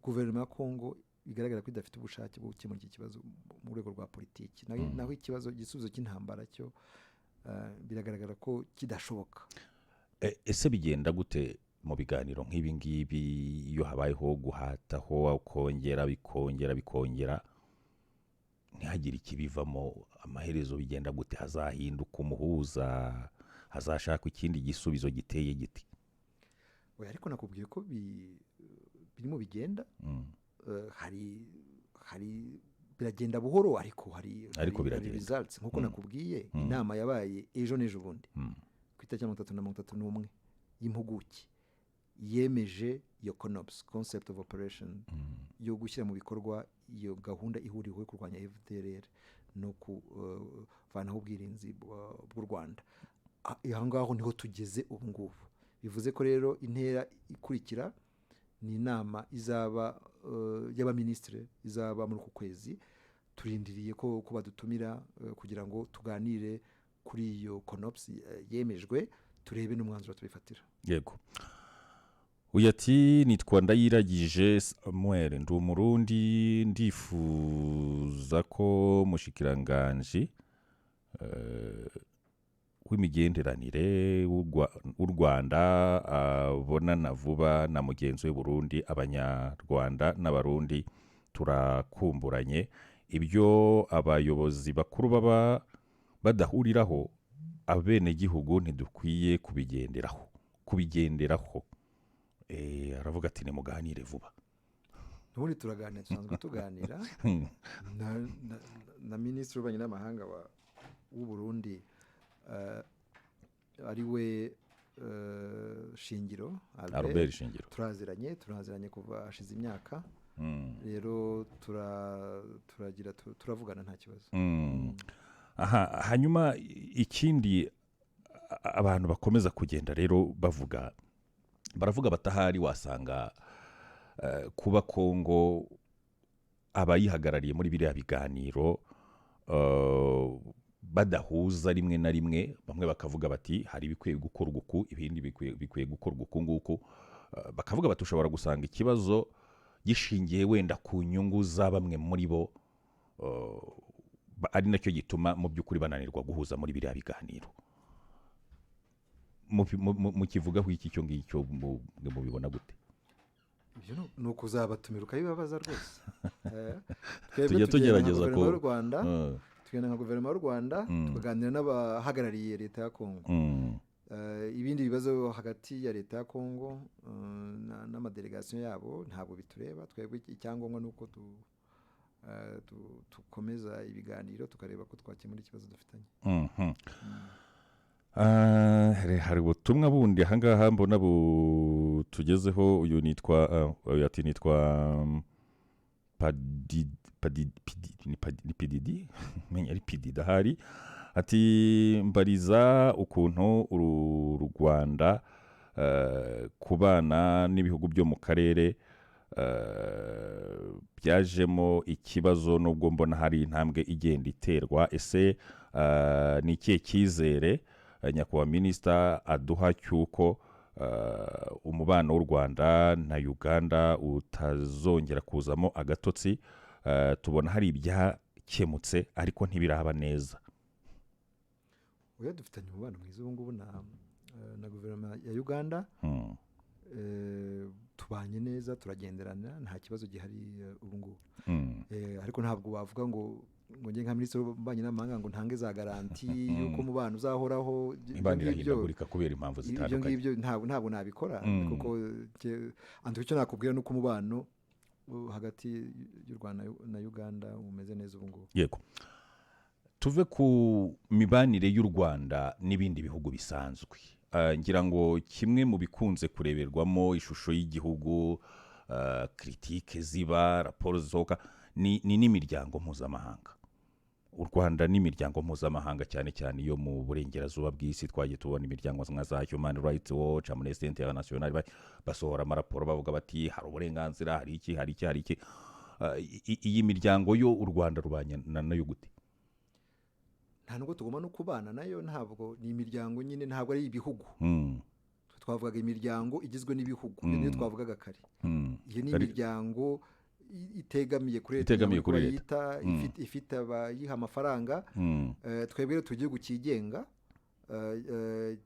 guverinoma ya Kongo bigaragara ko idafite ubushake bwo gukemura iki kibazo mu rwego rwa politiki. Naho ikibazo, igisubizo cy'intambara cyo biragaragara ko kidashoboka. Ese bigenda gute mu biganiro nk'ibi ngibi, iyo habayeho guhataho, kongera bikongera bikongera, ntihagire ikibivamo? Amaherezo bigenda gute? Hazahinduka umuhuza? Hazashakwa ikindi gisubizo giteye giti? Oya, ariko nakubwiye ko birimo bigenda. Hari biragenda buhoro, ariko hari Ariko hari biragenda. results, nkuko nakubwiye, inama yabaye ejo n'ejo bundi ku itariki ya 30 na 31 y'impuguke yemeje iyo CONOPS, concept of operation, yo gushyira mu bikorwa iyo gahunda ihuriweho yo kurwanya FDLR no kuvanaho ubwirinzi bw'u Rwanda. Aho ngaho niho tugeze ubu ngubu. Bivuze ko rero intera ikurikira ni inama izaba y'abaminisitiri, izaba muri uku kwezi. Turindiriye ko badutumira kugira ngo tuganire kuri iyo CONOPS yemejwe, turebe n'umwanzuro tubifatira. Yego. Uyu ati: "Nitwa Ndayiragije Samuel, ndi Umurundi. Ndifuza ko mushikiranganji w'imigenderanire w'u Rwanda abonana vuba na mugenzi we Burundi. Abanyarwanda n'Abarundi turakumburanye. Ibyo abayobozi bakuru baba badahuriraho, abenegihugu ntidukwiye kubigenderaho." Aravuga ati: "Nimuganire vuba." Ubundi turaganira, dusanzwe tuganira na minisitiri w'ububanyi n'amahanga w'u Burundi, ari we Shingiro Albert. Albert Shingiro. Turaziranye kuva hashize imyaka. Rero turagira turavugana, nta kibazo. Aha, hanyuma ikindi abantu bakomeza kugenda rero bavuga, baravuga batahari wasanga kuba Kongo abayihagarariye muri biriya biganiro badahuza rimwe na rimwe, bamwe bakavuga bati hari ibikwiye gukorwa uku, ibindi bikwiye gukorwa uku nguku. Bakavuga bati ushobora gusanga ikibazo gishingiye wenda ku nyungu za bamwe muri bo, ari nacyo gituma mu by'ukuri bananirwa guhuza muri biriya biganiro. Mukivugaho iki icyo ngicyo? Mwe mubibona gute? Ibyo ni ukuzabatumira ukabibabaza rwose. Twebwe Tujya tugenda nka tugerageza guverinoma y'u Rwanda, tugenda nka guverinoma y'u Rwanda, tukaganira n'abahagarariye leta ya Kongo. Ibindi bibazo hagati ya leta ya Kongo n'amadelegasiyo yabo ntabwo bitureba twebwe. Icyangombwa ni uko dukomeza ibiganiro, tukareba ko twakemura ikibazo dufitanye. Hari ubutumwa bundi ahangaha mbona butugezeho. Uyu nitwa uyu ati: "Nitwa Padi Padi Pidi, ni Padi, ni Pididi, menya ari Pididi ahari." Ati: "Mbariza ukuntu uru Rwanda kubana n'ibihugu byo mu karere." Byajemo ikibazo nubwo mbona hari intambwe igenda iterwa. Ese ni ikihe cyizere nyakubahwa minisita aduha cy'uko umubano w'u Rwanda na Uganda utazongera kuzamo agatotsi? Tubona hari ibyakemutse ariko ntibiraba neza. Oya, dufitanye umubano mwiza ubu ngubu na guverinoma ya Uganda. Tubanye neza, turagenderana, nta kibazo gihari ubu ngubu. Ariko ntabwo wavuga ngo njye nka minisitiri w'ububanyi n'amahanga ngo ntange za garantie y'uko umubano uzahoraho. Ibyo Imibano ngibyo irahindagurika kubera impamvu ibyo zitandukanye. ngibyo ntabwo nabikora, kuko antu icyo nakubwira ni uko umubano hagati y'u Rwanda na Uganda umeze neza ubu ngubu. Yego, tuve ku mibanire y'u Rwanda n'ibindi bihugu bisanzwe. Ngira ngo kimwe mu bikunze kureberwamo ishusho y'igihugu, critique ziba, raporo zisohoka, ni n'imiryango mpuzamahanga. U Rwanda n'imiryango mpuzamahanga, cyane cyane iyo mu burengerazuba bw'isi, twagiye tubona imiryango nka za Human Rights Watch, Amnesty International, basohora amaraporo bavuga bati hari uburenganzira, hari iki, hari iki, hari iki. Iyi miryango yo u Rwanda rubanye nayo gute? Nta nubwo tugomba no kubana nayo. Ntabwo ni imiryango nyine, ntabwo ari ibihugu. Twavugaga imiryango igizwe n'ibihugu, iyo niyo twavugaga kare. Iyo ni imiryango itegamiye kuri leta, Itegamiye kuri leta. bayita ifite abayiha amafaranga. Twebwe rero turi igihugu cyigenga,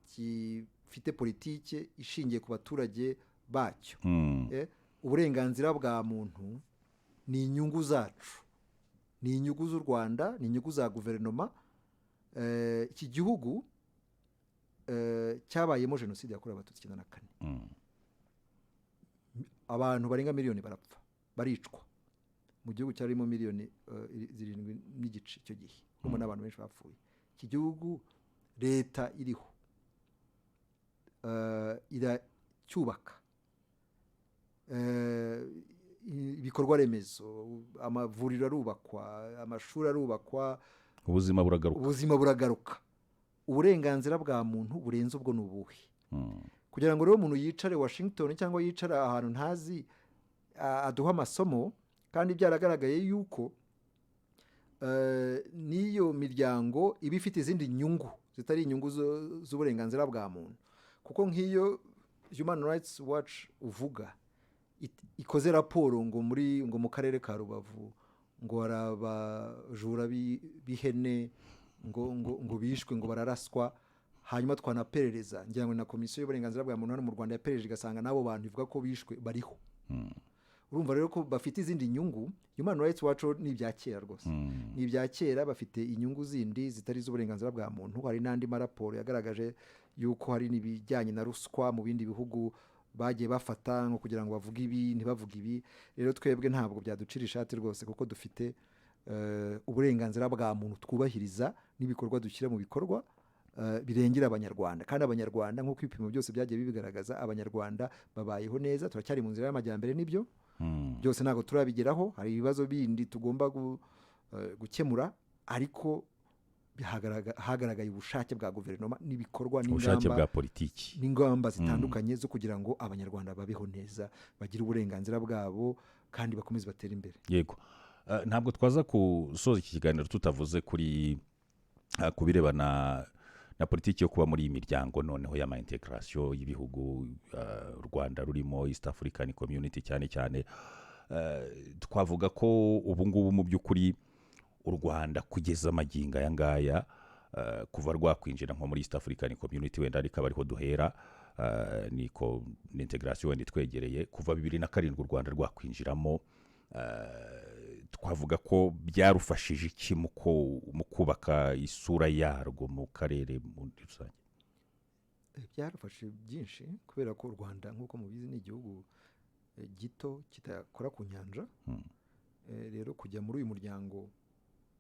gifite politike ishingiye ku baturage bacyo. Uburenganzira bwa muntu ni inyungu zacu, ni inyungu z'u Rwanda, ni inyungu za guverinoma. Iki gihugu cyabayemo jenoside yakorewe Abatutsi 94. Abantu barenga miliyoni barapfa, baricwa mu gihugu cyarimo miliyoni 7.5 icyo gihe. Urumva n'abantu benshi bapfuye. Iki gihugu leta iriho iracyubaka. Ibikorwa remezo, amavuriro arubakwa, amashuri arubakwa. Ubuzima buragaruka. Ubuzima buragaruka. Uburenganzira bwa muntu burenze ubwo ni ubuhe? Kugira ngo rero umuntu yicare Washington cyangwa yicare ahantu ntazi aduhe amasomo, kandi byaragaragaye yuko n'iyo miryango iba ifite izindi nyungu zitari inyungu z'uburenganzira bwa muntu, kuko nk'iyo Human Rights Watch uvuga ikoze raporo ngo muri ngo mu karere ka Rubavu ngo hari abajura b'ihene ngo bishwe, ngo bararaswa, hanyuma twanaperereza, ngira ngo na komisiyo y'uburenganzira bwa muntu hano mu Rwanda yaperereje igasanga n'abo bantu ivuga ko bishwe bariho. Urumva rero ko bafite izindi nyungu. Human Rights Watch ni ibya kera rwose, ni ibya kera. Bafite inyungu zindi zitari iz'uburenganzira bwa muntu. Hari n'andi maraporo yagaragaje yuko hari n'ibijyanye na ruswa mu bindi bihugu bagiye bafata nko kugira ngo bavuge ibi, ntibavuge ibi. Rero twebwe ntabwo byaducira ishati rwose, kuko dufite uburenganzira bwa muntu twubahiriza n'ibikorwa dushyira mu bikorwa birengera Abanyarwanda. Kandi Abanyarwanda, nk'uko ibipimo byose byagiye bibigaragaza, Abanyarwanda babayeho neza. Turacyari mu nzira y'amajyambere, nibyo, byose ntabwo turabigeraho, hari ibibazo bindi tugomba gukemura, ariko hagaragaye ubushake bwa guverinoma n'ibikorwa Ubushake n'ingamba bwa politiki. n'ingamba zitandukanye zo kugira ngo Abanyarwanda babeho neza, bagire uburenganzira bwabo kandi bakomeze batere imbere. Yego. Ntabwo twaza gusoza iki kiganiro tutavuze kuri ku birebana na politiki yo kuba muri iyi miryango noneho y'ama intégration y'ibihugu, u Rwanda rurimo, East African Community cyane cyane. Twavuga ko ubu ngubu mu by'ukuri u Rwanda kugeza amagingo aya ngaya, kuva rwakwinjira nko muri East African Community wenda, ariko aba ariho duhera, niko ni intégration wenda itwegereye, kuva 2007 u Rwanda rwakwinjiramo, twavuga ko byarufashije iki mu kubaka isura yarwo mu karere muri rusange? Byarufashije byinshi, kubera ko u Rwanda, nk'uko mubizi, ni igihugu gito kitakora ku nyanja. Rero kujya muri uyu muryango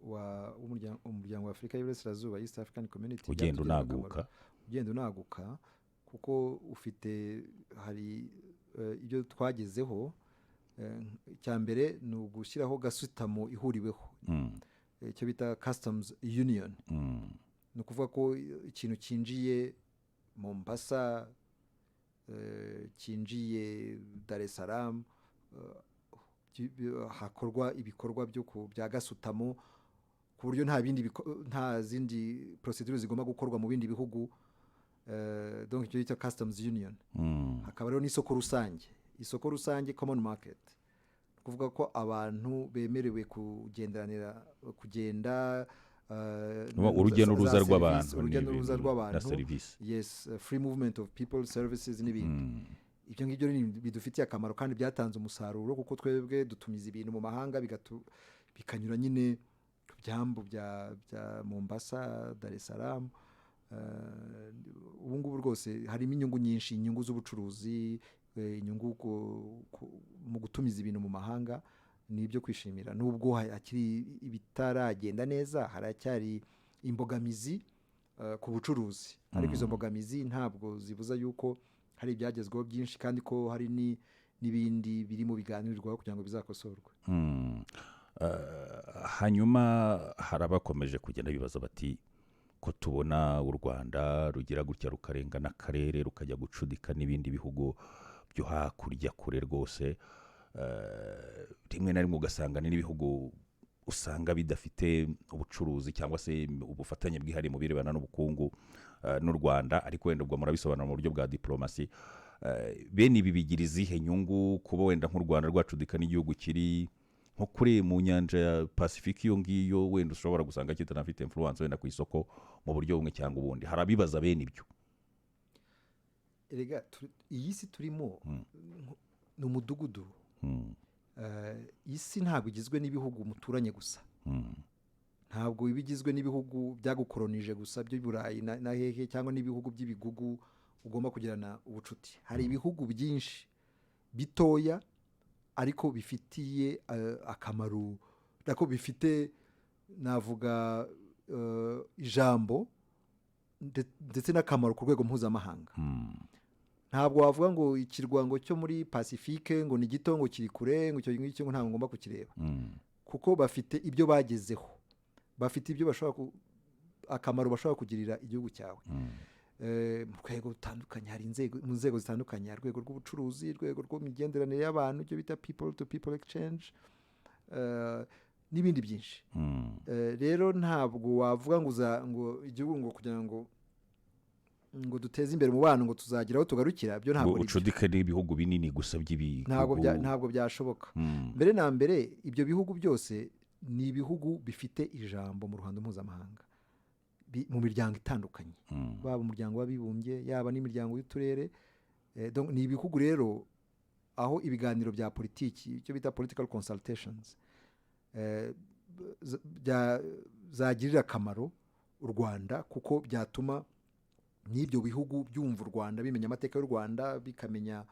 wa umuryango wa Afurika y'Iburasirazuba, East African Community, Ugenda byatugirira unaguka. akamaro. Ugenda unaguka, kuko ufite hari ibyo twagezeho. Icya mbere ni ugushyiraho gasutamo ihuriweho, icyo bita customs union. Ni ukuvuga ko ikintu cyinjiye Mombasa, cyinjiye Dar es Salaam, hakorwa ibikorwa bya gasutamo, ku buryo nta bindi nta zindi procedure zigomba gukorwa mu bindi bihugu, donc icyo bita customs union. Hakaba rero n'isoko rusange, isoko rusange, common market, ni ukuvuga ko abantu bemerewe kugenderanira, kugenda Urujya n'uruza za rw'abantu serivisi, urujya n'uruza n'ibintu na rw'abantu, serivisi. Yes, free movement of people, services n'ibindi. Ibyo ngibyo ni bidufitiye akamaro kandi byatanze umusaruro, kuko twebwe dutumiza ibintu mu mahanga bikanyura nyine ku byambu bya Mombasa, Dar es Salaam. Ubu ngubu rwose harimo inyungu nyinshi, inyungu z'ubucuruzi, inyungu mu gutumiza ibintu mu mahanga. Ni ibyo kwishimira, nubwo hakiri ibitaragenda neza, haracyari imbogamizi ku bucuruzi, ariko izo mbogamizi ntabwo zibuza yuko hari ibyagezweho byinshi, kandi ko hari n'ibindi birimo biganirwaho kugira ngo bizakosorwe. Hanyuma hari abakomeje kugenda bibaza bati: "Ko tubona u Rwanda rugira gutya rukarenga n'akarere, rukajya gucudika n'ibindi bihugu byo hakurya kure rwose, rimwe na rimwe ugasanga ni n'ibihugu usanga bidafite ubucuruzi cyangwa se ubufatanye bwihariye mu birebana n'ubukungu n'u Rwanda," ariko wenda ubwo murabisobanura mu buryo bwa diplomasi. Bene ibi bigira izihe nyungu, kuba wenda nk'u Rwanda rwacudika n'igihugu kiri nko kuri mu nyanja ya Pacifique iyo ngiyo, wenda ushobora gusanga kitanafite influence wenda ku isoko mu buryo bumwe cyangwa ubundi? Hari abibaza bene ibyo. Erega iyi si turimo ni umudugudu. Isi ntabwo igizwe n'ibihugu muturanye gusa, ntabwo iba igizwe n'ibihugu byagukoronije gusa by'i Burayi na hehe, cyangwa n'ibihugu by'ibigugu ugomba kugirana ubucuti. Hari ibihugu byinshi bitoya ariko bifitiye akamaro, ariko bifite, navuga, ijambo ndetse n'akamaro ku rwego mpuzamahanga. Ntabwo wavuga ngo ikirwa ngo cyo muri Pacifique ngo ni gito, ngo kiri kure, ngo icyo ngicyo ngo ntabwo ngomba kukireba, kuko bafite ibyo bagezeho, bafite ibyo bashobora akamaro bashobora kugirira igihugu cyawe. Mu rwego rutandukanye, hari inzego, mu nzego zitandukanye, hari urwego rw'ubucuruzi, urwego rw'imigenderanire y'abantu, icyo bita people to people exchange, n'ibindi byinshi. Rero ntabwo wavuga ngo ngo igihugu ngo kugira ngo duteze imbere umubano ngo tuzagira aho tugarukira, byo ntabwo ngo ari byo. Ucudike n'ibihugu binini gusa by'ibihugu. Ntabwo byashoboka. Mbere na mbere, ibyo bihugu byose ni ibihugu bifite ijambo mu ruhando mpuzamahanga, mu miryango itandukanye, baba umuryango w'Abibumbye, yaba n'imiryango y'uturere. Donc ni ibihugu rero aho ibiganiro bya politiki, icyo bita political consultations, zagirira akamaro u Rwanda, kuko byatuma n'ibyo bihugu byumva u Rwanda, bimenya amateka y'u Rwanda, bikamenya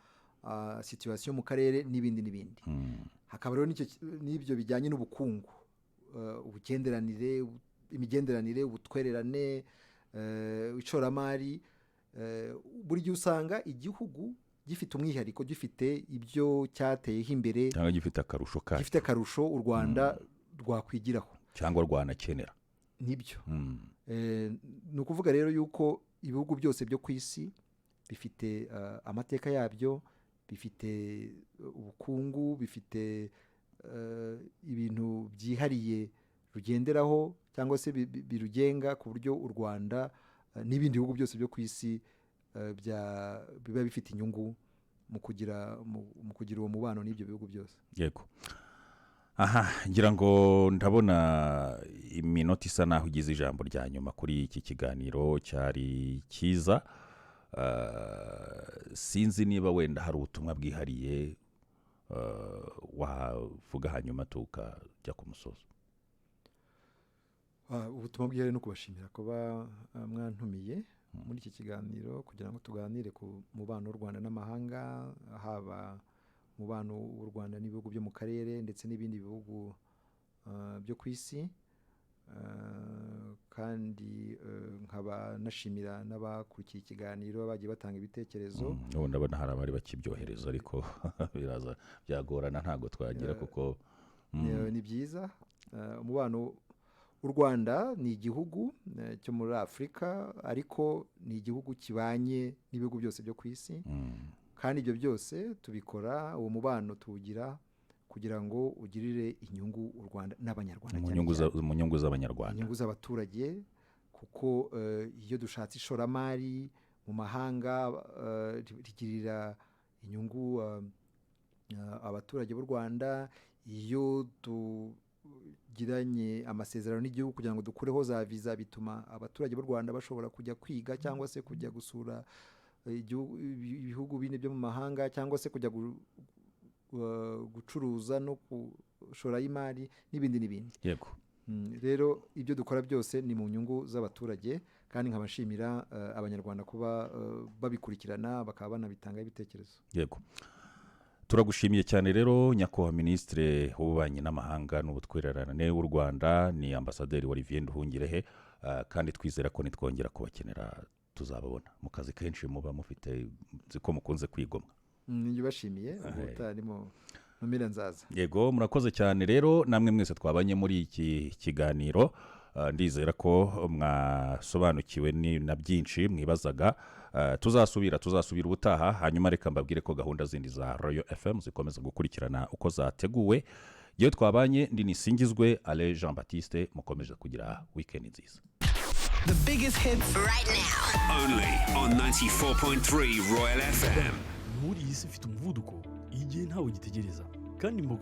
situation mu karere n'ibindi n'ibindi. Hakaba rero n'ibyo bijyanye n'ubukungu, ubugenderanire, imigenderanire, ubutwererane, ishoramari. Buri gihe usanga igihugu gifite umwihariko, gifite ibyo cyateyeho imbere, cyangwa gifite akarusho kacyo, gifite akarusho u Rwanda rwakwigiraho cyangwa rwanakenera. Nibyo. Ni ukuvuga rero yuko ibihugu byose byo ku isi bifite amateka yabyo, bifite ubukungu, bifite ibintu byihariye rugenderaho cyangwa se birugenga, ku buryo u Rwanda n'ibindi bihugu byose byo ku isi biba bifite inyungu mu kugira uwo mubano n'ibyo bihugu byose. Yego, aha ngira ngo ndabona iminota isa naho igize ijambo rya nyuma kuri iki kiganiro cyari cyiza. Sinzi niba wenda hari ubutumwa bwihariye wavuga, hanyuma tukajya ku musozo. Ubutumwa bwihariye no kubashimira kuba mwantumiye muri iki kiganiro kugira ngo tuganire ku mubano w'u Rwanda n'amahanga, haba umubano w'u Rwanda n'ibihugu byo mu karere ndetse n'ibindi bihugu byo ku isi. Kandi nkaba nashimira n'abakurikiye ikiganiro bagiye batanga ibitekerezo. Ubu ndabona hari abari bakibyohereza, ariko biraza byagorana, ntabwo twagira kuko Ni byiza. Umubano, u Rwanda ni igihugu cyo muri Afurika, ariko ni igihugu kibanye n'ibihugu byose byo ku isi. Kandi ibyo byose tubikora, uwo mubano tuwugira kugira ngo ugirire inyungu u Rwanda n'Abanyarwanda mu cyane nyungu cyane. Mu nyungu z'Abanyarwanda. Inyungu z'abaturage, kuko iyo dushatse ishoramari mu mahanga rigirira inyungu abaturage b'u Rwanda. Iyo tugiranye amasezerano n'igihugu kugira ngo dukureho za viza, bituma abaturage b'u Rwanda bashobora kujya kwiga cyangwa se kujya gusura ibihugu bindi byo mu mahanga, cyangwa se kujya gucuruza no gushorayo imari n'ibindi n'ibindi. Rero ibyo dukora byose ni mu nyungu z'abaturage, kandi nkaba nshimira Abanyarwanda kuba babikurikirana, bakaba banabitangaho ibitekerezo. Yego, turagushimiye cyane rero, nyakubahwa Minisitiri w'Ububanyi n'Amahanga n'Ubutwererane w'u Rwanda, ni Ambasaderi Olivier Nduhungirehe, kandi twizera ko nitwongera kubakenera tuzababona mu kazi kenshi muba mufite. Nzi ko mukunze kwigomwa. Ninjye ubashimiye. Ubwo utarimo numira nzaza. Yego, murakoze cyane rero namwe mwese twabanye muri iki kiganiro. Ndizera ko mwasobanukiwe na byinshi mwibazaga. Tuzasubira ubutaha. Hanyuma reka mbabwire ko gahunda zindi za Royal FM zikomeza gukurikirana uko zateguwe. Yewe, twabanye ndi Nisingizwe Ale Jean Baptiste. Mukomeje kugira weekend nziza. The biggest hits right now. Only on 94.3 Royal FM. Muri iyi si ifite umuvuduko, igihe ntawe gitegereza kandi mu